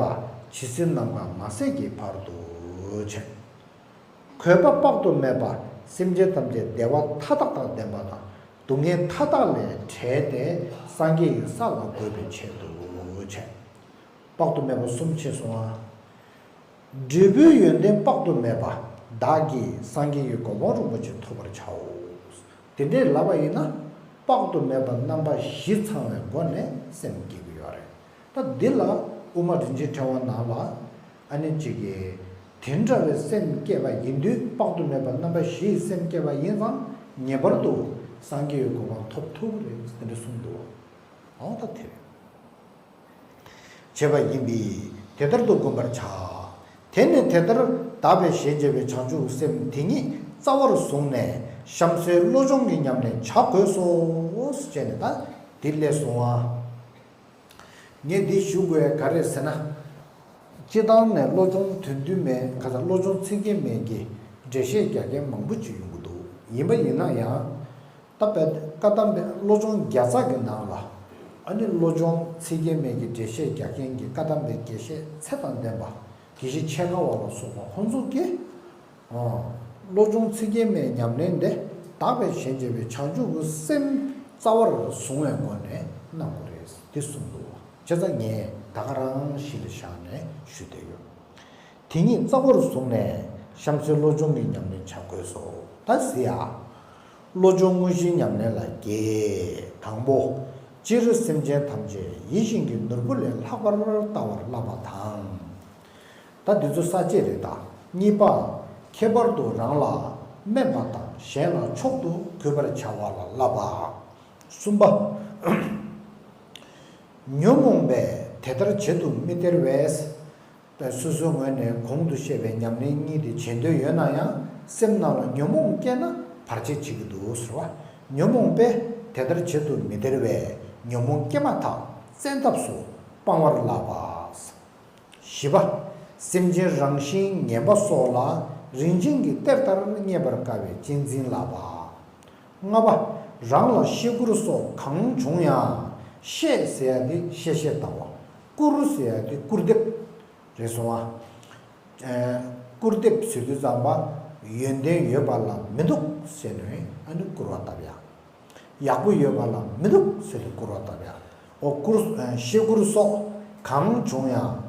ཇི་སྲིད་ནམ་མཁའ་མ་ཟད་ཀྱི་བར་དུ་བྱས། གུས་པ་དཔག་ཏུ་མེད་པ་སེམས་ཅན་ཐམས་ཅད་བདེ་བ་མཐའ་དག་དང་ལྡན་པ་དང་སྡུག་བསྔལ་མཐའ་དག་ལས་བྲལ་ཏེ་སངས་རྒྱས་ཀྱི་ས་ལ་འགོད་པའི་ཆེད་དུ་བྱས། དཔག་ཏུ་མེད་པ་གསུམ་བྱས་སོང་ང་། འབྲས་བུའི་ཡོན་ཏན་དཔག་ཏུ་མེད་པ། བདག་གིས་སངས་རྒྱས་ཀྱི་གོ་འཕང་རིན་པོ་ཆེ་ཐོབ་པར་བྱའོ། དེ་འདྲས་ལབ་པ་ཡིན་ན། དཔག་ཏུ་མེད་པ་རྣམ་པ་བཞི་ཚང་བའི་སྒོ་ནས་སེམས་བསྐྱེད་ཀྱི་ཡོད་རེད། ད་འདི་ལ་དབུ་མ་རིན་ཆེན་ཕྲེང་བ་ནང་ལ་ཨ་ནི་གཅིག་གིས། དེ་འདྲ་བའི་སེམས་བསྐྱེད་པ་ཡིན་དུས་དཔག་ཏུ་མེད་པ་རྣམ་པ་བཞིའི་སེམས་བསྐྱེད་པ་ཡིན་ཙང་ངེས་པར་དུ་སངས་རྒྱས་ཀྱི་གོ་འཕང་ཐོབ་ཐུབ་ཀྱི་རེད་དེ་འདྲ་གསུངས་འདུག་འོ་ད་དེ་རེད། བྱས་པ་ཡིན་པས་དེ་ལྟར་དུ་བསྒོམ་པར་བྱ། དེ་ནས་དེ་ལྟར་བདག་པས་གཞན་གཅེས་པའི་བྱང་ཆུབ་སེམས་དེ་ཉིད་རྩ་བར་བཟུང་ནས་བྱམས་བརྩེའི་བློ་སྦྱོང་གི་ཉམས་ལེན་བྱ་དགོས་སོ། ཅེས་ནས་ད་འདི་སླེབས་སོང་ང་། ངས་འདི་ཞུ་དགོས་ག་རེ་ཟེར་ན། སྤྱི་བཏང་ནས་བློ་སྦྱོང་དོན་བདུན་མའི་ཁ་ས་བློ་སྦྱོང་ཚིག་བརྒྱད་མའི་གི་འགྲེལ་བཤད་རྒྱག་མཁན་མང་པོ་ཅིག་ཡོང་གི་འདུག་ཡིན་པ་ཡིན་ན་ཡང་། ད་དཔེ་བཀའ་གདམས་པའི་བློ་སྦྱོང་བརྒྱ་རྩ་གི་ནང་ལ། ཨ་ནི་བློ་སྦྱོང་ཚིག་བརྒྱད་མའི་གི་འགྲེལ་བཤད་རྒྱག་མཁན་གྱི་བཀའ་གདམས་པའི་དགེ་བཤེས་ཚད་དང་ལྡན་པ། དགེ་བཤེས་ཆེ་ཁ་བ་ལ་སོགས་པ་ཁོང་ཚོ་གིས། ཨོ། བློ་སྦྱོང་ཚིག་བརྒྱད་མའི་ཉམས་ལེན་དེ་བདག་པས་གཞན་གཅེས་པའི་བྱང་ཆུབ་ཀྱི་སེམས་རྩ་བར་བཟུང་བའི་སྒོ་ནས་གནང་དགོས་རེད་འདི་གསུངས་འདུག་བྱས་ཙང་ངས་ད་ག་རང་གཞི་ལ་བཞག་ནས་ཞུས་བསྡད་ཡོད། དེ་ཉིད་རྩ་བར་བཟུང་ནས་བྱམས་བརྩེའི་བློ་སྦྱོང་གི་ཉམས་ལེན་བྱ་དགོས་སོ། ད་གཟིགས་ཨ། བློ་སྦྱོང་དངོས་གཞིའི་ཉམས་ལེན་ལ་བརྒྱད། དང་པོ། སྤྱིར་སེམས་ཅན་ཐམས་ཅད་ཡིད་བཞིན་གྱི་ནོར་བུ་ལས་ལྷག་པར་ལྟ་བར་བསླབ་པ་དང་། ད་འདི་ཚོ་ས་བཅད་རེད་ད། གཉིས་པ། ཁྱད་པར་དུ་རང་ལ་དམན་པ་དང་གཞན་ལ་མཆོག་ཏུ་གུས་པར་བྱ་བ་ལ་བསླབ་པ། གསུམ་པ། ཉོན་མོངས་པས་དེ་ལྟར་བྱེད་དུ་མི་སྟེར་བས། པས་སོ་སོའི་ངོས་ནས་གོང་དུ་བཤད་པའི་ཉམས་ལེན་གཉིས་དེ་བྱེད་འདོད་ཡོད་ན་ཡང་སེམས་ནང་ལ་ཉོན་མོངས་སྐྱེས་ན་བར་ཆད་བྱེད་ཀྱི་འདུག་ཟེར་བ། ཉོན་མོངས་པས་དེ་ལྟར་བྱེད་དུ་མི་སྟེར་བས་ཉོན་མོངས་སྐྱེས་མ་ཐག་བཙན་ཐབས་སུ་སྤང་བར་བསླབ་པ། བཞི་པ། སེམས་ཅན་རང་བཞིན་ངན་པ་སོགས་ལ་རིན་ཆེན་གྱི་གཏེར་ལྟར་རྙེད་པར་དཀའ་བའི་གཅེས་འཛིན་ལགས་པ། ལྔ་པ། རང་ལ་གཤེ་སྐུར་སོགས་གང་བྱུང་ཡང་། གཤེ་ཟེར་ཡ་དེ་གཤེ་གཤེ་བཏང་བ། སྐུར་ཟེར་ཡ་དེ་སྐུར་འདེབས་རེད་སོང་ཨ། ཨ། སྐུར་འདེབས་ཟེར་དུས་ཙམ་པ་ཡོན་ཏན་ཡོད་པ་ལ་མི་འདུག་ཟེར་ནས་ཨ་ནི་སྐུར་བ་བཏབ་ཡ། ཡག་པོ་ཡོད་པ་ལ་མི་འདུག་ཟེར་ཏེ་སྐུར་བ་བཏབ་ཡ། འོ་སྐུར། ཨ། གཤེ་སྐུར་སོགས་གང་བྱུང་ཡང་།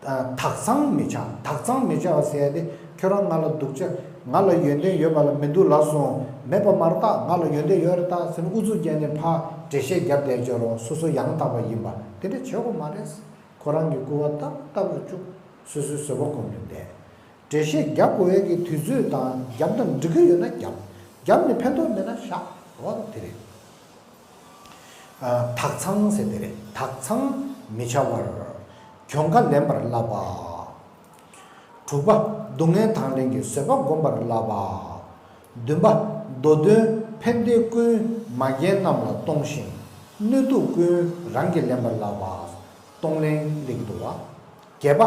ཨ། དག་ཚང་མི་བྱ། དག་ཚང་མི་བྱ་བ་ཟེར་ཡ་དེ་ཁྱོད་རང་ང་ལ་སྡུག་ཅག་ང་ལ་ཡོན་ཏན་ཡོད་པ་ལ་མི་འདུག་ལབ་སོང་། མེད་པ་མ་རེད་ད། ང་ལ་ཡོན་ཏན་ཡོད་རེད་ད་ཟེར་ནས་ཨུ་ཚུགས་རྒྱག་ནས་ཕར་འགྲེལ་བཤད་རྒྱབ་བསྡད་བྱས་རོགས། སོ་སོ་ཡང་དག་པ་ཡིན་པ་དེ་འདྲ་བྱེད་དགོས་མ་རེད། ཁོ་རང་གི་སྐུར་བ་བཏབ་བཏབ་ལ་བཅུག་སོ་སོའི་བཟོད་པ་སྒོམ་ནས་བསྡད། འགྲེལ་བཤད་རྒྱག་དགོས་ཡས་ཀྱི་དུས་ཚོད་དང་རྒྱབ་དང་འགྲིག་གི་ཡོད་ན་རྒྱབ། རྒྱབ་ནས་ཕན་ཐོགས་མེད་ན་བཞག་འོ་དེ་རེད། ཨ། དག་ཚང་ཟེར་དེ་རེད། དག་ཚང་མི་བྱ་བར། གྱོང་ཁ་ལེན་པར་བསླབ་པ། དྲུག་པ། སྡུག་བསྔལ་དང་ལེན་གྱི་བཟོད་པ་སྒོམ་པར་བསླབ་པ། བདུན་པ། མདོ་དོན་ཕན་བདེ་ཀུན་མ་རྒན་རྣམས་ལ་གཏོང་ཞིང་། གནོད་སྡུག་ཀུན་རང་གིས་ལེན་པར་བསླབ་པ། གཏོང་ལེན་སླེབས་འདུག་བ། བརྒྱད་པ།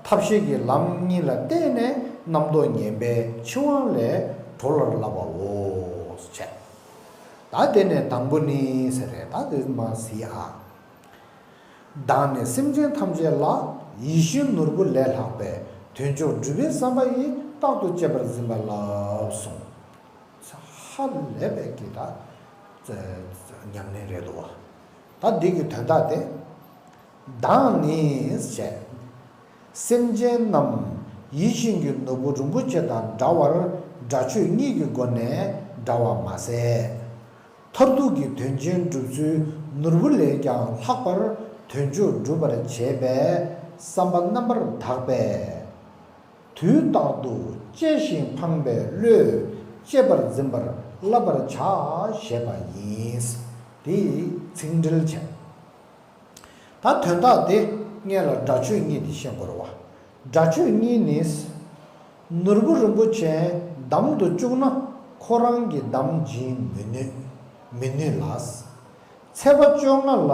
ཐབས་ཤེས་ཀྱི་ལམ་གཉིས་ལ་བརྟེན་ནས་རྣམ་རྟོག་ངན་པའི་འཆིང་བ་ལས་གྲོལ་བར་བསླབ་པའོ། བྱས། ད་དེ་ནས་དང་པོ་ནི་ཟེར་རེད། ད་དེ་མ་གཟིགས་ཨ། བདག་ནི་སེམས་ཅན་ཐམས་ཅད་ལ། ཡིད་བཞིན་ནོར་བུ་ལས་ལྷག་པའི། དོན་མཆོག་སྒྲུབ་པའི་བསམ་པ་ཡིས། རྟག་ཏུ་གཅེས་པར་འཛིན་པ་ལགས་གསུངས། ཧ་ལས་པའི་གི་ད་ཉམས་ལེན་རེད་འདུག་བ། ད་འདི་གི་དོན་དག་དེ། བདག་ནི་ཞེས། སེམས་ཅན་རྣམས་ཡིད་བཞིན་གྱི་ནོར་བུ་རིན་པོ་ཆེ་དང་འདྲ་བར་སྒྲ་ཆོས་གཉིས་ཀྱི་སྒོ་ནས་འདྲ་བ་མ་ཟད། མཐར་ཐུག་གི་དོན་ཆེན་སྒྲུབ་ཚུལ་ནོར་བུ་ལས་ཀྱང་ལྷག་པར་དོན་མཆོག་སྒྲུབ་པར་བྱེད་པའི་བསམ་པ་རྣམ་པར་དག་པས། དུས་རྟག་ཏུ་གཅེས་ཤིང་ཕངས་པའི་བློས་གཅེས་པར་འཛིན་པར་བསླབ་པར་བྱ་ཞེས་པ་ཡིན། དེའི་ཚིག་འགྲེལ་བྱས། ད་དོན་དག་དེ་སྔོན་ལ་སྒྲ་ཆོས་གཉིས་དེ་ཤེས་དགོས་རེད་བ། སྒྲ་ཆོས་གཉིས་ནི། ནོར་བུ་རིན་པོ་ཆེ་འདམ་དུ་བཅུག་ན་ཁོ་རང་གིས་འདམ་འབྱིན་མི་ནུས། མི་ནུས་ལ། ཚེས་པ་བཅོ་ལྔ་ལ་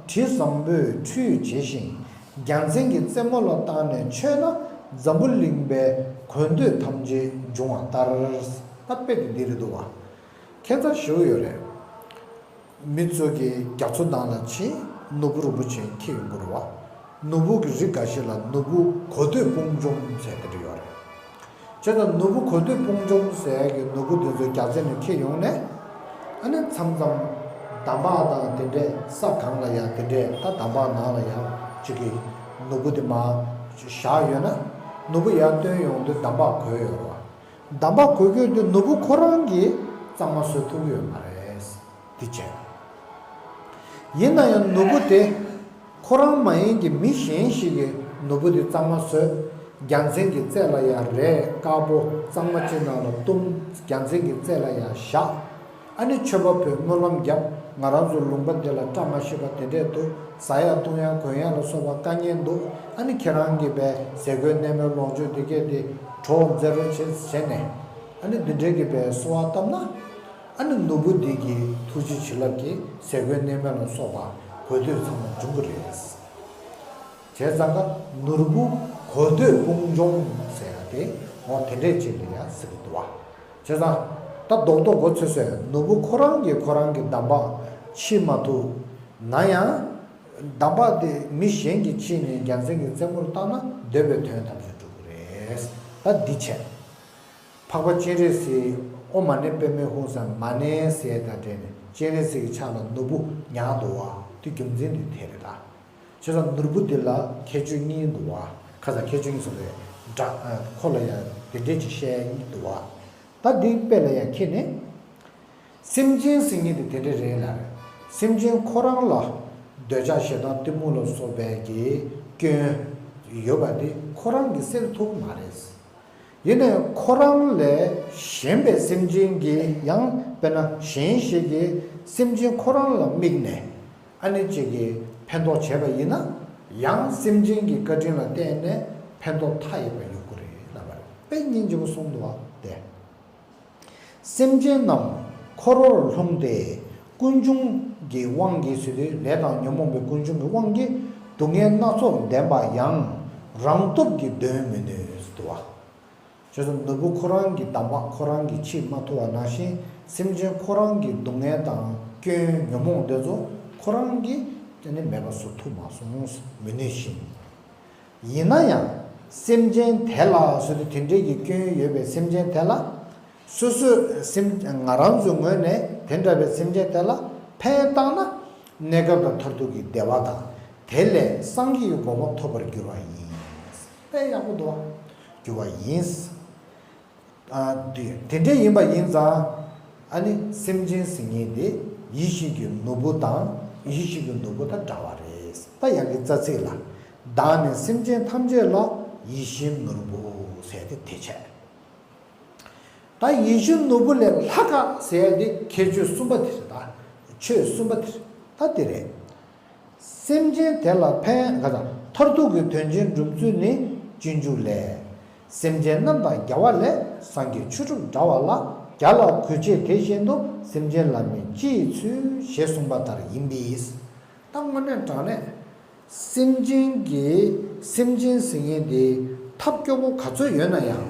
དྲི་བཟང་པོས་ཁྲུས་བྱས་ཤིང་རྒྱལ་མཚན་གྱི་རྩེ་མོ་ལ་བཏང་ནས་མཆོད་ན་འཛམ་བུ་གླིང་པའི་དགོས་འདོད་ཐམས་ཅད་འབྱུང་བ་ལྟར། ད་དཔེ་དེ་འདི་རེད་འདུག་བ། ཁྱད་མཚར་ཞེ་པོ་ཡོད་རེད། མི་ཚོ་གིས་རྒྱ་མཚོ་ནང་ལ་ཕྱིན་ནོར་བུ་རིན་པོ་ཆེ་འཁྱེར་ཡོང་གི་རེད་བ། ནོར་བུ་གི་རིགས་འགའ་ཞིག་ལ་ནོར་བུ་གོ་ཐོས་དཔུང་འཇོམས་ཟེར་དེ་འདྲ་ཡོད་རེད། བྱས་ཙང་ནོར་བུ་གོ་ཐོས་དཔུང་འཇོམས་ཟེར་གྱི་ནོར་བུ་དེ་ཚོ་རྒྱལ་རྩེ་ནས་འཁྱེར་ཡོང་ནས། ཨ་ནི་མཚམས་མཚམས་འདམ་བག་དང་དེ་འདྲས་ས་སྒང་ལ་ཡང་དེ་འདྲས་ད་འདམ་བག་ནང་ལ་ཡང་ཅིག་གི་ནོར་བུ་དེ་མར་བཞག་ཡོད་ན་ནོར་བུ་ཡར་བཏོན་ཡོང་དུས་འདམ་བག་གོས་ཡོད་རེད་བ། འདམ་བག་གོས་གོས་དུས་ནོར་བུ་ཁོ་རང་གིས་གཙང་མ་བཟོ་ཐུབ་ཀྱི་ཡོད་མ་རེད། དེ་བྱས། ཡིན་ན་ཡང་ནོར་བུ་དེ་ཁོ་རང་མ་ཡིན་གྱི་མི་གཞན་ཞིག་གིས་ནོར་བུ་དེ་གཙང་མ་བཟོས། རྒྱལ་མཚན་གྱི་རྩེ་ལ་ཡང་རས་དཀར་པོ་གཙང་མ་ཅིག་ནང་ལ་བཏུམ། རྒྱལ་མཚན་གྱི་རྩེ་ལ་ཡང་བཞག་ཨ་ནི་མཆོད་པ་ཕུལ། སྨོན་ལམ་བརྒྱབ། ང་རང་ཚོ་ལུང་པ་འདི་ལ་བཀྲ་མ་ཤིས་པ་དེ་འདྲས་འདུག་ཟ་ཡ་བཏུང་ཡ་གོན་ཡ་ལ་སོགས་པ་དཀའ་ངལ་འདུག་ཨ་ནི་ཁྱེད་རང་གིས་པའི་ཟས་གོས་གནས་མལ་ལོངས་སྤྱོད་དེ་གས་དེ་གྲོགས་མཛད་རོགས་བྱེད་བྱས་ནས་ཨ་ནི་འདི་འདྲས་ཀྱི་པའི་གསོལ་བ་བཏབ་ན། ཨ་ནི་ནོར་བུ་འདི་གི་ཐུགས་རྗེ་བྱིན་རླབས་ཀྱིས་ཟས་གོས་གནས་མལ་ལ་སོགས་པ་དགོས་འདོད་ཚང་མ་འབྱུང་གི་རེད། བྱས་ཙང་ཀ་ནོར་བུ་གོ་ཐོས་དཔུང་འཇོམས་ཟེར་ཡ་དེ་འོ་དེ་འདྲས་ཅིག་ལ་ཡང་ཟེར་གི་འདུག་བ། བྱས་ཙང་ད་རྡོག་རྡོག་མགོ་ཚོས་སོང་། ནོར་བུ་ཁོ་རང་གིས་ཁོ་རང་གི་འདམ་བག་ཕྱིས་མ་ཐུབ་ན་ཡང་། འདམ་བག་དེ་མི་གཞན་གྱིས་ཕྱིས་ནས་རྒྱལ་མཚན་གྱི་རྩེ་མོར་བཏང་ན་འདོད་པའི་དོན་ཐམས་ཅད་འགྲུབ་ཀྱི་རེད། ད་འདི་བྱས། འཕགས་པ་སྤྱན་རས་གཟིགས་ཨོཾ་མ་ཎི་པདྨེ་ཧཱུྃ་ཟེར་མ་ཎི་ཟེར་དང་འབྲེལ་ནས་སྤྱན་རས་གཟིགས་ཀྱི་ཕྱག་ལ་ནོར་བུ་ཉར་འདུག་བ། དེ་རྒྱུ་མཚན་དེ་དེ་རེད་ད། བྱས་ཙང་ནོར་བུ་འདི་ལ་ཁྱད་ཆོས་གཉིས་འདུག་བ། ཁ་སང་ཁྱད་ཆོས་གཉིས་གསུངས་པས་འདྲ། ཁོ་ལ་ཡང་དེ་འདྲས་ཀྱི་བཤད་ཡ་གཉིས་འདུག་བ། ད་འདི་དཔེ་ལ་ཡང་ཁྱེད་ནི། སེམས་ཅན་ཟེར་མཁན་དེ་དེ་འདྲས་རེད་ལ། སེམས་ཅན་ཁོ་རང་ལ་འདོད་ཆགས་ཞེ་སྡང་གཏི་མུག་ལ་སོགས་པའི་གི་སྐྱོན་ཡོད་པ་དེ་ཁོ་རང་གིས་སེལ་ཐུབ་མ་རེད། ཡིན་ནའི་ཁོ་རང་ལས་གཞན་པའི་སེམས་ཅན་གྱི་ཡང་དཔེར་ན་གཞན་ཞིག་གིས་སེམས་ཅན་ཁོ་རང་ལ་དམིགས་ནས་ཨ་ནི་གཅིག་གིས་ཕན་ཐོགས་བྱས་པ་ཡིན་ན་ཡང་སེམས་ཅན་གྱི་བཀའ་དྲིན་ལ་བརྟེན་ནས་ཕན་ཐོགས་མཐའ་ཡས་པ་ཡོང་གི་རེད་ལབ་པ་རེད། དཔེ་སྙིང་རྗེ་པོ་གསུངས་འདུག་བ་དེ། སེམས་ཅན་རྣམས་འཁོར་བར་ལྷུང་སྟེ་ཀུན་འབྱུང་གི་དབང་གིས་ཟེར་དུས་ལས་དང་ཉོན་མོངས་པའི་ཀུན་འབྱུང་གི་དབང་གིས་སྡུག་བསྔལ་སྣ་ཚོགས་ལྡན་པ་ཡང་ རང་སྟོབས་ཀྱིས་འདོན་མི་ནུས་སུ་བ། བྱས་ཙང་ནོར་བུ་ཁོ་རང་གི་འདམ་བག་ཁོ་རང་གིས་ཕྱིས་མ་ཐུབ་པ་ནང་བཞིན། སེམས་ཅན་ཁོ་རང་གི་སྡུག་བསྔལ་དང་སྐྱོན་ཉོན་མོངས་དེ་ཚོ་ཁོ་རང་གིས་དེ་ནི་མེད་པ་བཟོ་ཐུབ་མ་སོང་། མི་ནུས་ཤིང་། ཡིན་ན་ཡང་སེམས་ཅན་དེ་ལ་ཟེར་དུས། དེ་འདྲའི་གི་སྐྱོན་ཡོད་པའི་སེམས་ཅན་དེ་ལ། སོ་སོའི་སེམས། ང་རང་ཚོའི་ངོས་ནས་དེ་འདྲ་བའི་སེམས་ཅན་དེ་ལ་ཕན་བཏགས་ན། གནས་སྐབས་དང་མཐར་ཐུག་གི་བདེ་བ་དང་། དེ་ལས་སངས་རྒྱས་ཀྱི་གོ་འཕང་ཐོབ་པར་འགྱུར་བ་ཡིན། དཔེ་ཡག་པོ་འདུག་བ། འགྱུར་བ་ཡིན། ཨ། དེ་དེ་འདྲ་ཡིན་པ་ཡིན་ཙང་། ཨ་ནི་སེམས་ཅན་ཟེར་མཁན་དེ་ཡིད་བཞིན་གྱི་ནོར་བུ་དང་། ཡིད་བཞིན་གྱི་ནོར་བུ་དང་འདྲ་བ་རེད། ད་ཡང་གི་རྩ་ཚིག་ལ། བདག་ནི་སེམས་ཅན་ཐམས་ཅད་ལ། ཡིད་བཞིན་ནོར་བུ་ཟེར་ཏེ་དེ་བྱས། ད་ཡིད་བཞིན་ནོར་བུ་ལས་ལྷག་ག་ཟེར་ཡ་དེ་ཁྱད་ཆོས་གསུམ་པ་དེ་རེད། ད་ཆོས་གསུམ་པ་དེ་རེད། ད་དེ་རེད། སེམས་ཅན་དེ་ལ་ཕན་ག་ད་མཐར་ཐུག་གི་དོན་ཆེན་སྒྲུབ་ཚུལ་ནི། སྤྱོད་འཇུག་ལས། སེམས་ཅན་རྣམས་དང་རྒྱལ་བ་ལས། སངས་རྒྱས་ཆོས་གྲུབ་འདྲ་བ་ལ། བརྒྱ་ལ་གུས་བྱས་དེ་བཞིན་དུ། སེམས་ཅན་ལ་ནི་ཅི་ཡི་ཚུལ། ཞེས་གསུངས་པ་ལྟར་ཡིན་པས། ད་དངོས་གནས་དྲང་གནས། སེམས་ཅན་གྱི། སེམས་ཅན་ཟེར་མཁན་དེ་ཐབས་སྐྱོ་པོ་ག་ཚོད་ཡོད་ན་ཡང་།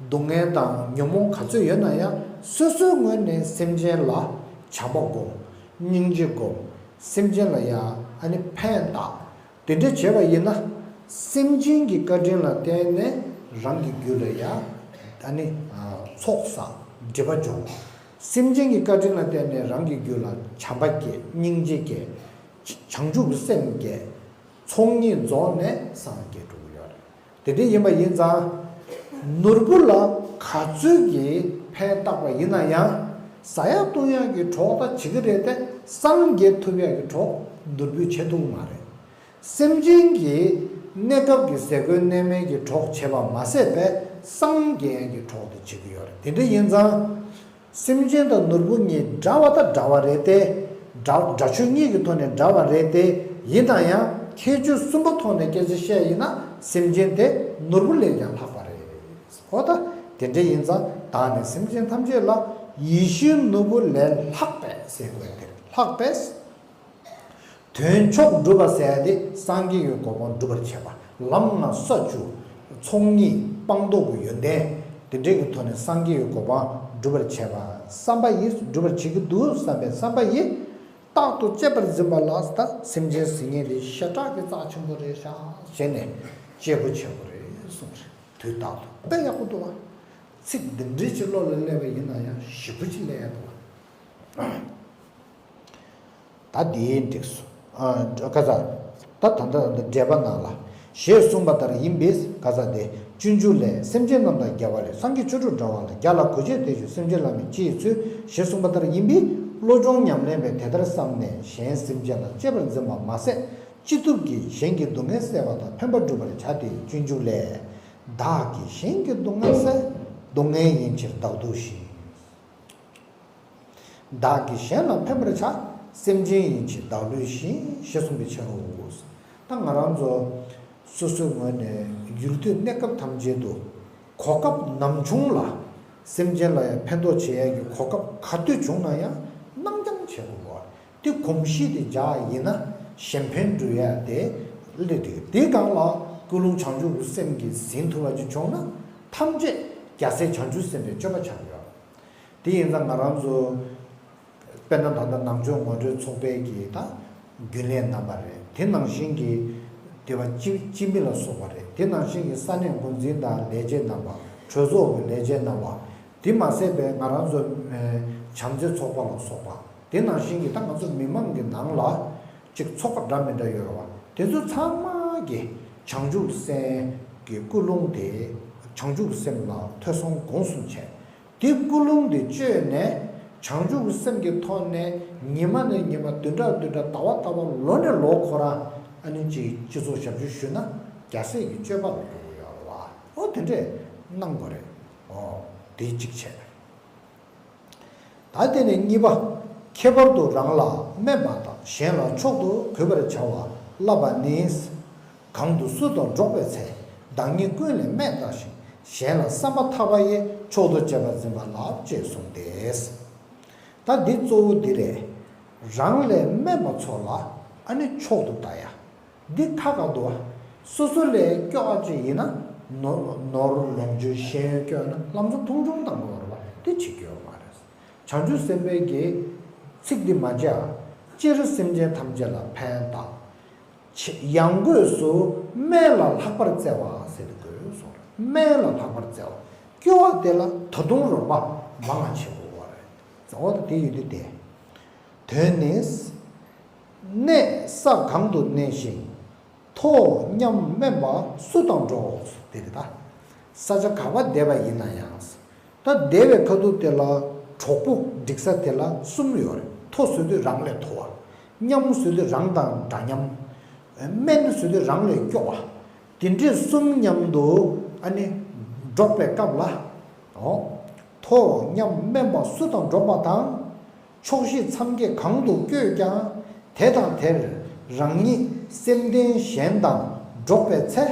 སྡུག་བསྔལ་དང་ཉོན་མོངས་ག་ཚོད་ཡོད་ན་ཡང་། སོ་སོའི་ངོས་ནས་སེམས་ཅན་ལ་བྱམས་པ་སྒོམ། སྙིང་རྗེ་སྒོམ། སེམས་ཅན་ལ་ཡང་ཨ་ནི་ཕན་བཏགས། དེ་འདྲ་བྱས་པ་ཡིན་ན། སེམས་ཅན་གྱི་བཀའ་དྲིན་ལ་བརྟེན་ནས་རང་གི་རྒྱུད་ལ་ཡང་ཨ་ནི་ཚོགས་བསགས། སྒྲིབ་པ་སྦྱོང་བ། སེམས་ཅན་གྱི་བཀའ་དྲིན་ལ་བརྟེན་ནས་རང་གི་རྒྱུད་ལ་བྱམས་པ་སྐྱེ། སྙིང་རྗེ་སྐྱེ། བྱང་ཆུབ་ཀྱི་སེམས་སྐྱེ། ཚོགས་གཉིས་རྫོགས་ནས་སངས་རྒྱས་འགྲོ་གི་ཡོད་རེད། དེ་འདྲ་ཡིན་པ་ཡིན་ཙང་། ནོར་བུ་ལ་ག་ཚོད་ཀྱིས་ཕན་བཏགས་པ་ཡིན་ན་ཡང་། ཟ་ཡག་བཏུང་ཡག་གི་གྲོགས་ད་བྱེད་ཀྱི་རེད་དེ། སངས་རྒྱས་ཐུབ་ཡག་གི་གྲོགས་ནོར་བུས་བྱེད་ཐུབ་ཀྱི་མ་རེད། སེམས་ཅན་གྱི་གནས་སྐབས་ཀྱི་ཟས་གོས་གནས་མལ་གྱི་གྲོགས་བྱེད་པ་མ་ཟད་པའི་སངས་རྒྱས་ཀྱི་གྲོགས་དེ་བྱེད་ཀྱི་ཡོད་རེད། དེ་འདྲ་ཡིན་ཙང་། སེམས་ཅན་དང་ནོར་བུ་གཉིས་འདྲ་བ་དང་འདྲ་བ་རེད་དེ། དགྲ་དགྲ་ཆོས་གཉིས་ཀྱི་ཐོག་ནས་འདྲ་བ་རེད་དེ། ཡིན་ན་ཡང་ཁྱད་ཆོས་གསུམ་པ་ཐོག་ནས་སྐད་ཆ་བཤད་ཡིན་ན། སེམས་ཅན་དེ་ནོར་བུ་ལས་ཀྱང་ལྷག་པ་རེད། འོ་ད་དེ་འདྲ་ཡིན་ཙང་། བདག་ནི་སེམས་ཅན་ཐམས་ཅད་ལ། ཡིད་བཞིན་ནོར་བུ་ལས་ལྷག་པས་ཟེར་དགོས་དེ་རེད། ལྷག་པས། དོན་མཆོག་སྒྲུབ་པ་ཟེར་ཡ་དེ་སངས་རྒྱས་ཀྱི་གོ་འཕང་སྒྲུབ་པར་བྱེད་པ། ལམ་ལྔ་ས་བཅུ། ཚོགས་གཉིས། སྤངས་རྟོགས་ཀྱི་ཡོན་ཏན། དེ་འདྲའི་གི་ཐོག་ནས་སངས་རྒྱས་ཀྱི་གོ་འཕང་སྒྲུབ་པར་བྱེད་པ་བསམ་པ་ཡིས། སྒྲུབ་པར་བྱེད་ཀྱི་འདུག་བསམ་པའི་བསམ་པ་ཡིས། རྟག་ཏུ་གཅེས་པར་འཛིན་པ་ལ། ད་སེམས་ཅན་ཟེར་མཁན་དེ་ཞེ་དྲག་གི་རྩ་ཆེན་པོ་རེད་ཤག་བྱས་ནས་གཅེས་པོ་བྱེད་དགོས་རེད་གསུངས་རེད། དུས་རྟག་ཏུ། དཔེ་ཡག་པོ་འདུག་བ། ཚིག་འདི་འདྲའི་ཅིག་བློ་ལ་སླེབས་པ་ཡིན་ན་ཡང་ཞེ་པོ་ཅིག་སླེབས་ཡག་འདུག་བ། ད་འདིའི་འགྲིགས་སོ། ཨ། ཀ་ས། ད་ད་ལྟ་འདི་འགྲེལ་པ་ནང་ལ། ཞེས་གསུངས་པ་ལྟར་ཡིན་པས། ཀ་ས་དེ། སྤྱོད་འཇུག་ལས། སེམས་ཅན་རྣམས་དང་རྒྱལ་བ་ལས། སངས་རྒྱས་ཆོས་གྲུབ་འདྲ་བ་ལ། བརྒྱ་ལ་གུས་བྱས་དེ་བཞིན། སེམས་ཅན་ལ་ནི་ཅི་ཡི་ཚུལ། ཞེས་གསུངས་པ་ལྟར་ཡིན་པས། བློ་སྦྱོང་ཉམས་ལེན་པས་དེ་ལྟར་བསམས་ནས། གཞན་སེམས་ཅན་ལ་གཅེས་པར་འཛིན་པ་མ་ཟད། ཅི་ཐུབ་ཀྱིས་གཞན་གྱི་སྡུག་བསྔལ་བསལ་བ་དང་ཕན་པ་བསྒྲུབ་པར་བྱ་སྟེ། སྤྱོད་འཇུག་ལས། བདག་གིས་གཞན་གྱི་སྡུག་བསྔལ་བསལ། སྡུག་བསྔལ་ཡིན་ཕྱིར་བདག་སྡུག་བཞིན། བདག་གིས་གཞན་ལ་ཕན་པར་བྱ། སེམས་ཅན་ཡིན་ཕྱིར་བདག་བསླུས་བཞིན། ཞེས་གསུངས་པའི་ཕྱིར་རོ། ད་ང་རང་ཚོ་སོ་སོའི་ངོས་ནས་ཡུལ་དུས་གནས་སྐབས་ཐམས་ཅད་དུ་གོ་སྐབས་ནམ་བྱུང་ལ་སེམས་ཅན་ལ་ཡང་ཕན་ཐོགས་བྱེད་ཡས་ཀྱི་གོ་སྐབས་ག་དུས་བྱུང་ན་ཡང་སྣང་སྦྱང་བྱེད་དགོས་པ། དེ་གོམས་གཤིས་དེ་འཇགས་ཡིན་ན་གཞན་ཕན་སྒྲུབ་ཡས་དེ་སླེབས་འགྲིག་དེའི་སྒང་ལ་ཀུན་སློང་བྱང་ཆུབ་ཀྱི་སེམས་ཀྱིས་ཟིན་ཐུབ་པ་ཅིག་བྱུང་ན། ཐམས་ཅད་རྒྱལ་སྲས་བྱང་ཆུབ་སེམས་དཔའི་སྤྱོད་པ་ཆགས་ཡོད། དེ་ཡིན་ཙང་ང་རང་ཚོ་དཔེར་ན་ད་ལྟ་ནང་ཆོས་ངོ་སྤྲོད་ཚོགས་པའི་གི་ད་རྒྱུན་ལས་རྣམ་པ་རེད། དེ་ནང་བཞིན་གྱི་སྡེ་བ་སྤྱི་སྤྱི་མི་ལ་སོགས་པ་རེད། དེ་ནང་བཞིན་གྱི་ས་གནས་འགོ་འཛིན་དང་ལས་བྱེད་རྣམ་པ། གྲོས་ཚོགས་ཀྱི་ལས་བྱེད་རྣམ་པ། དེ་མ་ཟད་པའི་ང་རང་ཚོ་ཨེ་བྱམས་བརྩེ་ཚོགས་པ་ལ་སོགས་པ། དེ་ནང་བཞིན་གྱི་ད་ང་ཚོ་མི་མང་གི་ནང་ལ་ཅིག་ཚོགས་པ་འདྲ་མི་འདྲ་ཡོད་རེད་བ། དེ་ཚོ་ཚང་མ་གི་བྱང་ཆུབ་སེམས་ཀྱི་ཀུན་སློང་དེ། བྱང་ཆུབ་སེམས་ལ་ཐོས་བསམ་སྒོམ་གསུམ་བྱས། དེ་ཀུན་སློང་དེ་བཅོས་ནས་བྱང་ཆུབ་ཀྱི་སེམས་ཀྱི་ཐོག་ནས་ཉི་མ་ནས་ཉི་མ། བདུན་ཕྲག་བདུན་ཕྲག་ཟླ་བ་ཟླ་བ་ལོ་ནས་ལོ་ཁོ་རང་ཨ་ནི་ཅིག་སྤྱི་ཚོགས་ཞབས་ཞུ་ཞུས་ན་རྒྱལ་སྲས་ཀྱི་སྤྱོད་པ་ལ་འགྲོ་གི་ཡོད་རེད་བ། ཨོ་དེ་འདྲས་གནང་དགོས་རེད། ཨོ་དེ་གཅིག་བྱས། ད་དེ་ནས་གཉིས་པ། ཁྱད་པར་དུ་རང་ལ་སྨད་མ་བཏགས། གཞན་ལ་མཆོག་ཏུ་གུས་པར་བྱ་བ་བསླབ་པ་ནི། གང་དུ་སུ་དང་འགྲོགས་པའི་ཚེ། བདག་ཉིད་ཀུན་ལས་སྨད་བཏགས་ཤིང་། གཞན་ལ་བསམ་པ་ཐག་པ་ཡིས། མཆོག་ཏུ་གཅེས་པར་འཛིན་པ་བསླབ། ཅེས་གསུངས་ཏེ། ད་འདི་གཙོ་བོ་འདི་རེད། རང་ལས་དམན་པ་ཚོ་ལ་ཨ་ནི་མཆོག་ཏུ་ལྟ་ཡ། འདི་ཁ་ཁ་འདུག་བ། སོ་སོ་ལས་སྐྱོ་བ་ཅིག་ཡིན་ན། ནོར་ནོར་ལོངས་སྤྱོད་ཤེས་ཡོན་སྐྱོ་ན་ལམ་སང་མཐོང་ཆུང་བཏང་དགོས་པ་རེད་པ། དེ་བྱེད་རྒྱུ་ཡོད་མ་རེད། བྱང་ཆུབ་སེམས་དཔའི་གི་ཚིག་འདི་མ་བརྗེད་ཨ། སྤྱིར་སེམས་ཅན་ཐམས་ཅད་ལ་ཕན་བཏགས། ཆེ་ཡང་སྒོས་སུ་དམན་ལ་ལྷག་པར་བརྩེ་བ་ཟེར་དུ་དགོས་སོ། དམན་ལ་ལྷག་པར་བརྩེ་བ། སྐྱོ་བ་དེ་ལ་ད་དུང་རོགས་པ་མང་བ་བྱེད་དགོས་པ་རེད། འོ་ད་དེ་ཡོད་དུས་དེ། དོན་ནི། གནས་ས་གང་དུ་གནས་ཤིང་། མཐོ་མཉམ་དམན་པ་སུ་དང་འགྲོགས། དེ་རེད་ད། ས་ཆ་ག་པར་བསྡད་པ་ཡིན་ན་ཡང་། ད་བསྡད་པའི་ཁ་ཐུག་དེ་ལ་གྲོགས་པོ་སྒྲིག་ས་དེ་ལ་གསུམ་ཡོད་རེད། མཐོ་ཟེར་དུས་རང་ལས་མཐོ་བ། མཉམ་ཟེར་དུས་རང་དང་འདྲ་མཉམ། དམན་ཟེར་དུས་རང་ལས་སྐྱོ་བ། དེ་འདྲའི་གསུམ་མཉམ་དུ་ཨ་ནི་འགྲོགས་པའི་སྐབས་ལ། འོ། མཐོ་མཉམ་དམན་པ་སུ་དང་འགྲོགས་པ་དང་། ཕྱོགས་བཞི་མཚམས་བརྒྱད་གང་དུ་བསྐྱོད་ཀྱང་། དེ་དང་དེར་རང་ཉིད་སེམས་ལྡན་གཞན་དང་འགྲོགས་པའི་ཚེ།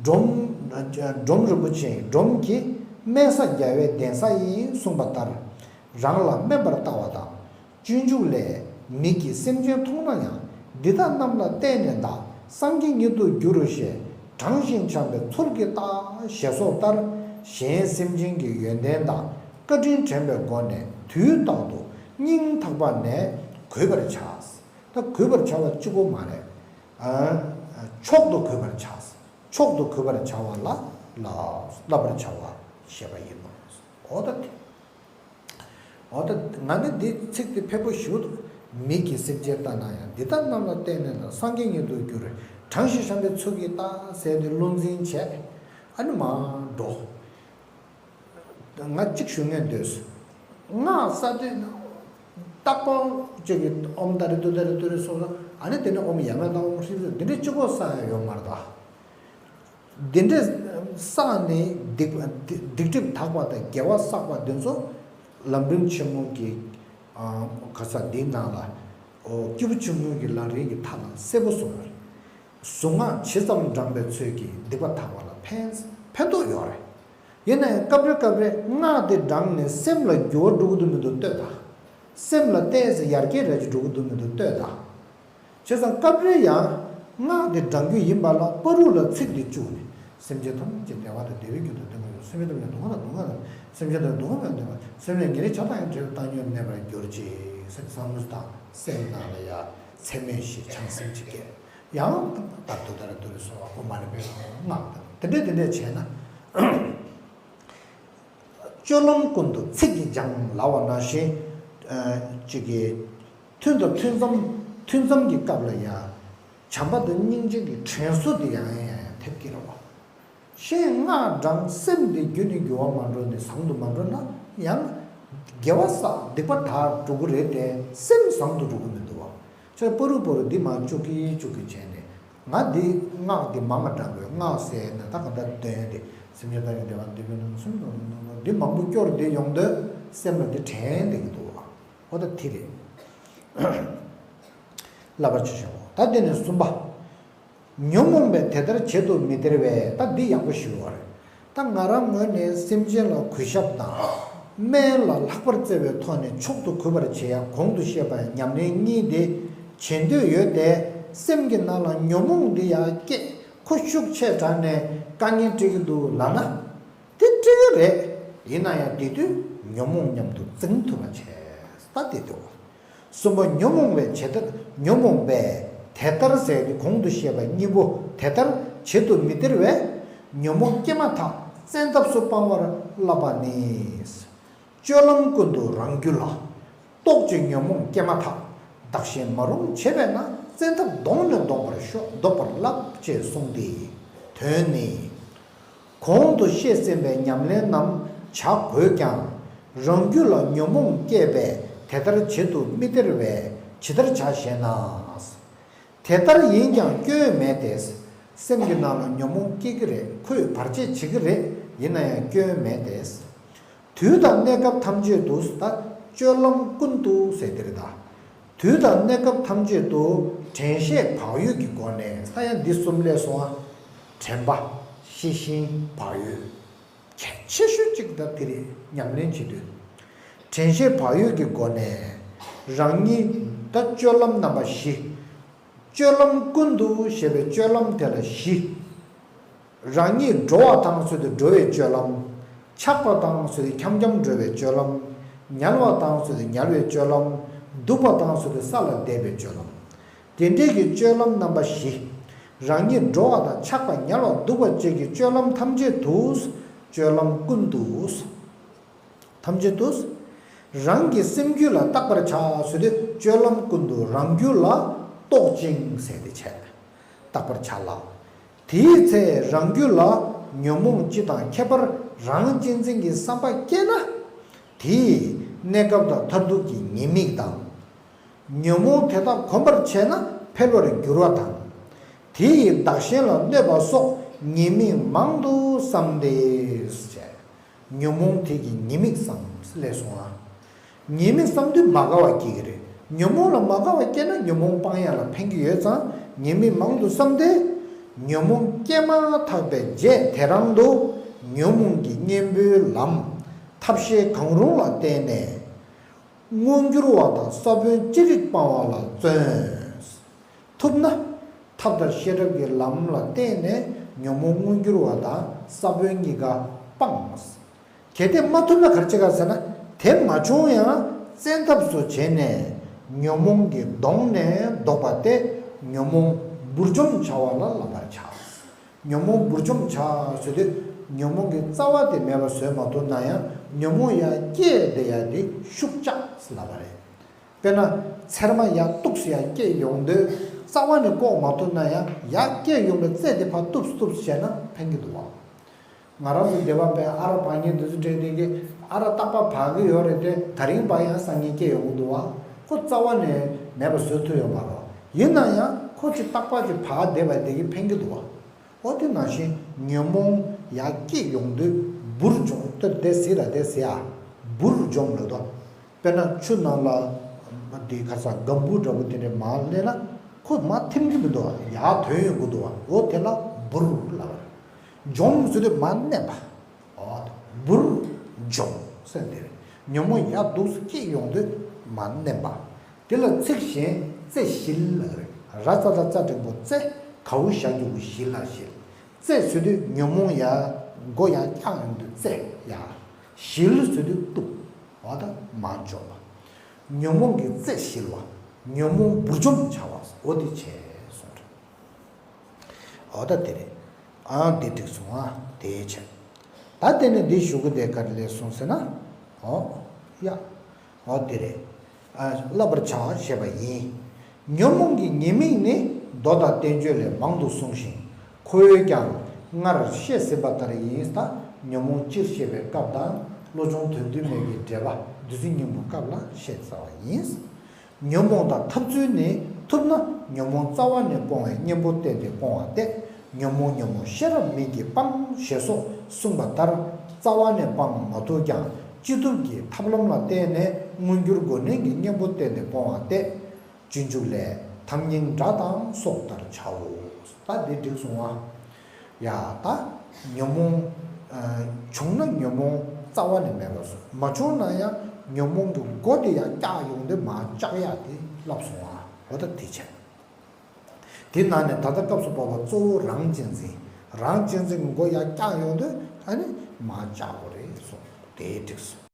འབྲོམ། འབྲོམ་རིན་པོ་ཆེ་འབྲོམ་གྱིས་དམན་ས་རྒྱལ་བའི་གདན་ས་ཡིན་གསུངས་པ་ལྟར། རང་ལ་དམན་པར་ལྟ་བ་དང་། སྤྱོད་འཇུག་ལས། མིག་གིས་སེམས་ཅན་མཐོང་ན་ཡང་། འདི་དག་རྣམས་ལ་བརྟེན་ནས་བདག་སངས་རྒྱས་ཉིད་དུ་འགྱུར་རོ་ཞེས། དྲང་ཞིང་བྱམས་པའི་ཚུལ་གྱིས་བལྟ། ཞེས་སོགས་ལྟར། གཞན་སེམས་ཅན་གྱི་ཡོན་ཏན་དང་བཀའ་དྲིན་དྲན་པའི་སྒོ་ནས་དུས་རྟག་ཏུ་སྙིང་ཐག་པ་ནས་གུས་པར་བྱ། ད་གུས་པར་བྱ་བ་གཅིག་པོ་མ་རེད། ཨ། མཆོག་ཏུ་གུས་པར་བྱ། མཆོག་ཏུ་གུས་པར་བྱ་བ་ལ་ལ་བསླབ་པར་བྱ་བ་ཞེས་པ་ཡིན་ནོ། འོ་ད་དེ། འོ་ད་ང་ནི་འདི་ཚིག་དེ་ཕལ་པོ་ཞིག་འདུག་མིག་གིས་སེམས་ཅན་ལྟ་ན་ཡང་། འདི་དག་རྣམས་ལ་བརྟེན་ནས་ན། སངས་རྒྱས་ཉིད་དུ་འགྱུར། དྲང་ཞིང་བྱམས་པའི་ཚུལ་གྱིས་བལྟ་ཟེར་ཏེ་བློ་འཛིན་བྱས། ཨ་ནི་མར་འགྲོ། ང་གཅིག་ཞུ་ངེས་འདོད། སྔགས་བསགས་དུས་ན། རྟག་པར་གཅིག་གིས་ཨོཾ་ཏཱ་རེ་ཏུཏྟཱ་རེ་ཏུ་རེ་སོགས་སོགས། ཨ་ནི་དེ་ནས་ཨོཾ་ཡ་མ་ཏཱ་ཨོཾ་ཧྲཱིཿ་ཟེར་འདི་འདྲའི་གཅིག་པོ་བསགས་ཡ་ཡོད་མ་རེད་ད། འདི་འདྲའི་བསགས་ནས་སྡིག་སྡིག་སྒྲིབ་དག་པ་དང་དགེ་བ་བསགས་པ་འདི་ཚོ་ལམ་རིམ་ཆེན་མོ་གི། ཨ། ག་ས་འདིའི་ནང་ལ། ཨོ། སྐྱེས་བུ་ཆུང་ངུ་གི་ལམ་རིམ་གྱི་མཐའ་ལ་གསལ་པོ་གསུངས་པ་རེད། གཟུངས་སྔགས་ཇི་ཙམ་བགྲངས་པའི་ཚོད་ཀྱིས། སྡིག་པ་དག་པ་ལ་ཕན་ཕན་ཐོགས་ཡོད་རེད། ཡིན་ན་ཡང་སྐབས་རེ་སྐབས་རེ་སྔགས་དེ་བགྲངས་ནས་སེམས་ལ་འགྱུར་བ་འགྲོ་གི་འདུག་མི་འདུག་ལྟོས་དང་། སེམས་ལ་ཏོག་ཙམ་ཡར་རྒྱས་ར་ཅིག་འགྲོ་གི་འདུག་མི་འདུག་ལྟོས་དང་། བྱས་ཙང་སྐབས་རེ་ཡང་སྔགས་དེ་བགྲང་རྒྱུ་ཡིན་པ་ལ་བར་དུ་ལ་ཚིག་འདི་བཅུག་ནས། སེམས་ཅན་ཐམས་ཅད་བདེ་བ་དང་བདེ་བའི་རྒྱུ་དང་ལྡན་པར་གྱུར། སེམས་ཅན་ཐམས་ཅད་སྡུག་བསྔལ་དང་སྡུག་བསྔལ་དང་། སེམས་ཅན་ཐམས་ཅད་སྡུག་བསྔལ་དང་བདེ་བ། སེམས་ཅན་ཉེ་རིང་བྱ་དང་ཡང་བྲལ་བའི་བཏང་སྙོམས་གནས་པར་གྱུར་ཅིག་ཟེར་བསམ་བློ་བཏང་། སེམས་ནང་ལ་ཡ་ཚད་མེད་བཞི་བྱང་སེམས་ཀྱི་སྐད། ཡང་ཏར་ཏུ་ཏར་ཏུ་རེ་སོགས་པ་གོ་མ་ལེན་པའི་སྔགས་དང་དེ་འདྲས་དེ་འདྲས་བྱས་ན། སྤྱོད་ལམ་ཀུན་ཏུ་ཚིག་གིས་སྦྱང་ལབ་པ་ནང་བཞིན། ཨ། གཅིག་གིས་ཐུན་དང་ཐུན་མཚམས་ཐུན་མཚམས་ཀྱི་སྐབས་ལ་ཡང་བྱམས་པ་དང་སྙིང་རྗེ་གི་དྲན་གསོ་དེ་ཡང་ཡང་ཡང་ཡང་ཐེབས་ཀྱི་རེད་བ། གཞན་སྔགས་བགྲང་སེམས་དེ་རྒྱུན་ནས་འགྱུར་བ་མ་འགྲོ་ནས་བཟང་དུ་མ་འགྲོ་ན་ཡང་དགེ་བ་བསགས་སྡིག་པ་དག་འགྲོ་གི་རེད་དེ། སེམས་བཟང་དུ་འགྲོ་གི་མི་འདུག་བ། ཁྱོད་བར་དུ་བར་དུ་འདི་མར་བཅུག་གི་བཅུག་གི་བྱས་ནས། ང་འདི་སྔགས་འདི་མ་མ་བགྲང་དགོས། སྔགས་ཟེར་ན་ད་ག་འདྲ་འདོན་ཏེ། སེམས་ཅན་ཐམས་ཅད་བདེ་བ་འདོད་པའི་སེམས་དང་འདི་མང་པོ་སྐྱོར་ཏེ་ཡོང་དུས་སེམས་ལ་འདི་དྲན་བསྡད་ཀྱི་འདུག་བ། འོ་ད་དེ་རེད། བསླབ་པར་བྱེད་ཤོག་ད་དེ་ནས་གསུམ་པ། ཉོན་མོངས་པས་དེ་ལྟར་བྱེད་དུ་མི་སྟེར་བས། ད་འདི་ཡག་པོ་ཞུ་བ་རེད། ད་ང་རང་ངོས་ནས་སེམས་ཅན་ལ་གུས་ཞབས་དང་། དམན་ལ་ལྷག་པར་བརྩེ་བའི་ཐོག་ནས་མཆོག་ཏུ་གུས་པར་བྱེད་ཡ་གོང་དུ་བཤད་པ་ཉམས་ལེན་གཉིས་དེ་བྱེད་འདོད་ཡོད་དེ། སེམས་ཀྱི་ནང་ལ་ཉོན་མོངས་འདི་ཡང་སྐྱེ། ཁོ་ཤུགས་ཆེ་དྲགས་ནས་དཀའ་ངལ་སྤྲད་ཀྱི་འདུག་ལབ་ན། དེ་སྤྲད་ཀྱི་རེད། ཡིན་ན་ཡང་དེ་དུས་ཉོན་མོངས་མཉམ་དུ་འཛིང་ཐུབ་པ་བྱས། ད་དེ་དེ་བ། གསུམ་པ། ཉོན་མོངས་པའི་བྱེད་ལྟར། ཉོན་མོངས་པས་དེ་ལྟར་ཟེར་ཏེ་གོང་དུ་བཤད་པ་གཉིས་པོ་དེ་ལྟར་བྱེད་དུ་མི་སྟེར་བས། ཉོན་མོངས་སྐྱེས་མ་ཐག་བཙན་ཐབས་སུ་སྤང་བར་བསླབ་པ་ནི། སྤྱོད་ལམ་ཀུན་ཏུ་རང་རྒྱུད་ལ། རྟོག་བཅས་ཉོན་མོངས་སྐྱེས་མ་ཐག་བདག་གཞན་མ་རུངས་བྱེད་པས་ན། བཙན་ཐབས་གདོང་ནས་བཟློག་པར་ཤོག་བཟློག་པར་བསླབ་ཅེས་གསུངས་ཏེ། དོན་ནི། གོང་དུ་བཤད་ཟིན་པའི་ཉམས་ལེན་རྣམས་བྱ་དགོས་ཀྱང་། རང་རྒྱུད་ལ་ཉོན་མོངས་སྐྱེས་པས་དེ་ལྟར་བྱེད་དུ་མི་སྟེར་བས། ཇི་ལྟར་བྱ་ཞེ་ན། དེ་ལྟར་ཡིན་ཀྱང་སྐྱོན་མེད་དེ། སེམས་ཀྱི་ནང་ལ་ཉོན་མོངས་སྐྱེ་གི་རེད། ཁོས་བར་ཆད་བྱེད་ཀྱི་རེད། ཡིན་ན་ཡང་སྐྱོན་མེད་དེ། དུས་དང་གནས་སྐབས་ཐམས་ཅད་དུ། ད་སྤྱོད་ལམ་ཀུན་ཏུ་ཟེར་དེ་རེད་ད། དུས་དང་གནས་སྐབས་ཐམས་ཅད་དུ་དྲན་ཤེས་བག་ཡོད་ཀྱི་སྒོ་ནས། ད་ཡང་འདི་གསུམ་ལས་སོང་ང་། དྲན་པ། ཤེས་བཞིན། བག་ཡོད། གལ་ཆེ་ཤོས་གཅིག་ད་དེ་རེད། ཉམས་ལེན་བྱེད་དུས། དྲན་ཤེས་བག་ཡོད་ཀྱི་སྒོ་ནས་རང་ཉིད་ད་སྤྱོད་ལམ་རྣམ་པ་བཞི། སྤྱོད་ལམ་ཀུན་ཏུ་ཞེས་པའི་སྤྱོད་ལམ་དེ་ལ་བཞི། རང་ཉིད་འགྲོ་བ་དང་ཟེར་དུས་འགྲོ་བའི་སྤྱོད་ལམ། ཆགས་པ་དང་ཟེར་དུས་འཁྱམ་འཁྱམ་འགྲོ་བའི་སྤྱོད་ལམ། ཉལ་བ་དང་ཟེར་དུས་ཉལ་བའི་སྤྱོད་ལམ། འདུག་པ་དང་ཟེར་དུས་ས་ལ་བསྡད་པའི་སྤྱོད་ལམ། དེ་འདྲའི་གི་སྤྱོད་ལམ་རྣམ་པ་བཞི། རང་ཉིད་འགྲོ་བ་དང་ཆགས་པ་ཉལ་བ་འདུག་པ་བཅས་ཀྱི་སྤྱོད་ལམ་ཐམས་ཅད་དུ། སྤྱོད་ལམ་ཀུན་ཏུ། ཐམས་ཅད་དུ། རང་གི་སེམས་རྒྱུད་ལ་བརྟག་པར་བྱ་ཟེར་དུས་སྤྱོད་ལམ་ཀུན་ཏུ་རང་རྒྱུད་ལ་རྟོག་ཅིང་ཟེར་ཏེ་བྱས། བརྟག་པར་བྱ་ལ། དེའི་ཚེ་རང་རྒྱུད་ལ་ཉོན་མོངས་སྤྱི་དང་ཁྱད་པར་རང་གཅེས་འཛིན་གྱི་བསམ་པ་སྐྱེས་ན། དེས་གནས་སྐབས་དང་མཐར་ཐུག་གི་ཉེས་དམིགས་དང་། ཉོན་མོངས་དེ་དག་གོམས་པར་བྱས་ན་འཕེལ་བར་འགྱུར་བ་དང་། དེ་ཡིས་བདག་གཞན་ལ་གནོད་པ་སོགས་ཉེས་དམིགས་མང་དུ་བསམས་ཏེ། ཉོན་མོངས་དེ་གི་ཉེས་དམིགས་བསམ་ལས་སོང་ང་། ཉེས་དམིགས་བསམ་དུས་མ་དགའ་བ་སྐྱེ་གི་རེད། ཉོན་མོངས་ལ་མ་དགའ་བ་སྐྱེས་ན་ཉོན་མོངས་སྤང་ཡ་ལ་ཕན་གྱི་ཡོད་ཙང་ཉེས་དམིགས་མང་དུ་བསམས་ཏེ། ཉོན་མོངས་སྐྱེས་མ་ཐག་པའི་རྗེས་དེ་རང་དུ་ཉོན་མོངས་ཀྱི་གཉེན་པོའི་ལམ་ཐབས་ཤེས་གང་རུང་ལ་བརྟེན་ནས། མངོན་གྱུར་བ་དང་ས་བོན་ཅི་རིགས་སྤང་བ་ལ་བརྩོན། ཐུབ་ན། ཐབས་དང་ཤེས་རབ་ཀྱི་ལམ་ལ་བརྟེན་ནས་ཉོན་མོངས་མངོན་གྱུར་བ་དང་ས་བོན་གཉིས་ཀ་སྤངས། གལ་ཏེ་མ་ཐུབ་ན་ག་རེ་བྱེད་ག་ཟེར་ན། དེ་མ་བྱུང་ཡང་བཙན་ཐབས་སུ་བྱས་ནས་ཉོན་མོངས་ཀྱིས་གདོང་ནས་བཟློག་པ་སྟེ། ཉོན་མོངས་འབུར་འཇོམས་བྱ་བ་ལ་བསླབ་པར་བྱ། ཉོན་མོངས་འབུར་འཇོམས་བྱ་ཟེར་དུས་ཉོན་མོངས་ཀྱི་རྩ་བ་དེ་མེད་པ་བཟོས་མ་ཐུབ་ན་ཡང་ཉོན་མོངས་ཡར་སྐྱེས་བསྡད་ཡ་དེ་ཤུགས་བཅག་ཟེར་ལབ་པ་རེད། དཔེར་ན། ཚེར་མ་ཡར་གཏུགས་སུ་ཡར་སྐྱེས་ཡོང་དུས་རྩ་བ་ནས་བཀོག་མ་ཐུབ་ན་ཡང་ཡར་སྐྱེས་ཡོང་བའི་རྩེ་དེ་ཕར་གཏུབས་གཏུབས་བྱས་ན་ཕན་གྱི་འདུག་བ། ང་རང་ཚོ་སྡེ་བ་པའི་ཨ་རག་འབག་མཁན་འདི་ཚོ་དྲན་བསྡད་ཀྱི། ཨ་རག་རྟག་པར་འབག་གི་ཡོད་རེད་དེ། ད་རིང་འབག་ཡང་སང་ཉིན་སྐྱེས་ཡོང་གི་འདུག་བ། ཁོ་རྩ་བ་ནས་མེད་པ་བཟོ་ཐུབ་ཡོད་མ་རེད། ཡིན་ན་ཡང་ཁོ་ཅིག་རྟག་པར་ཅིག་འབག་བསྡད་པ་དེ་གིས་ཕན་གྱི་འདུག་བ། འོ་དེ་ནང་བཞིན་ཉོན་མོངས་ཡར་སྐྱེས་ཡོང་དུས་འབུར་འཇོམས་ཏེ་དེ་ཟེར་ལ་དེ་ཟེར་ཡ། འབུར་འཇོམས་ལབ་དོ། དཔེར་ན་ཆུ་ནང་ལ་འདི་ཁ་སང་སྒམ་བུ་འདྲ་པོ་དེ་འདྲས་མར་སླེབས་ན་ཁོ་མར་ཐིམ་གྱི་མི་འདུག་བ། ཡར་ཐོན་ཡོང་གི་འདུག་བ། འོ་དེ་ལ་འབུར་ལབ། འཇོམས་ཟེར་དུས་མར་མནན་པ། འོ་དེ་འབུར་འཇོམས་ཟེར་དེ་རེད། ཉོན་མོངས་ཡར་འདུག་སེ་སྐྱེས་ཡོང་དུས་མར་མནན་པ། དེ་ལ་ཚིག་གཞན་རྩེ་བཞིལ་ལབ་རེད། ར་ཙ་ད་ཙ་འགྲེང་བུ་རྩེ། གའུ་ཞ་གི་གུ་ཞི་ལ་བཞིལ། རྩེ་ཟེར་དུས་ཉོན་མོངས་ཡར་མགོ་ཡར་བཀྱག་ཡོང་དུས་རྩེ་ཡ། བཞིལ་ཟེར་དུས་གཏུབ། འོ་ད་མར་འཇོམས་པ། ཉོན་མོངས་ཀྱི་རྩེ་བཞིལ་བ། ཉོན་མོངས་འབུར་འཇོམས་བྱ་བ་འོ་དེ་བྱས་གསུངས་རེད། འོ་ད་དེ་རེད། ཨང་དེ་འགྲིག་སོང་ཨ། དེའི་ཕྱིར། ད་དེ་ནི་འདི་ཞུ་གི་དེ་ག་རེ་ལས་སོང་ཟེར་ན། འོ། ཡ། འོ་དེ་རེད། ཨ། བསླབ་པར་བྱ་ཞེས་པ་ཡིན། ཉོན་མོངས་ཀྱི་ཉེས་དམིགས་ནི་མདོ་དང་བསྟན་བཅོས་ལས་མང་དུ་གསུངས་ཤིང་། ཁོ་བོས་ཀྱང་སྔར་བཤད་ཟིན་པ་ལྟར་ཡིན། ད་ཉོན་མོངས་སྤྱིར་བཤད་པའི་སྐབས་དང་བློ་སྦྱོང་དོན་བསྡུ་མེད་ཀྱི་འགྲེལ་པ་བདུད་རྩི་སྙིང་པོའི་སྐབས་ལ་བཤད་ཚར་བ་ཡིན། ཉོན་མོངས་དང་འཐབ་ཚུལ་ནི། ཐུབ་ན་ཉོན་མོངས་རྩ་བ་ནས་སྤོང་བའི་གཉེན་པོ་བསྟེན་ཏེ་སྤོང་བ་སྟེ། ཉོན་མོངས་ཉོན་མོངས་ཤེས་རབ་མིག་གིས་སྤང་ཞེས་སོགས་གསུངས་པ་ལྟར་རྩ་བ་ནས་སྤང་མ་ཐུབ་ཀྱང་ཅི་ཐུབ་ཀྱིས་ཐབས་ལམ་ལ་བརྟེན་ནས་མངོན་གྱུར་སྒོ་ནས་ཀྱི་གཉེན་པོ་བསྟེན་ཏེ་སྤོང་བ་སྟེ། སྤྱོད་འཇུག་ལས་ཐབས་སྙིང་འདྲ་དང་སོགས་ལྟར་བྱའོ། ད་འདི་འགྲིག་སོང་ཨ། ཡ་ད། ཉོན་མོངས། ཨ། བྱུང་ན་ཉོན་མོངས་རྩ་བ་ནས་མེད་པར་བཟོ། མ་བྱུང་ན་ཡང་ཉོན་མོངས་ཀྱི་སྒོ་དེ་ཡང་བཀྱག་ཡོང་དུས་མར་བཅག་ཡག་དེ་བསླབ་སོང་ཨ། འོ་ད་དེ་བྱས། དེ་ནང་ནས་ད་ལྟ་སྐབས་སུ་བབ་པ་གཙོ་བོ་རང་གཅེས་འཛིན། རང་གཅེས་འཛིན་གྱི་སྒོ་ཡར་བཀྱག་ཡོང་དུས་ཨ་ནི་མར་བཅག་དགོས་རེད་གསུངས། དེ་འགྲིག་སོང་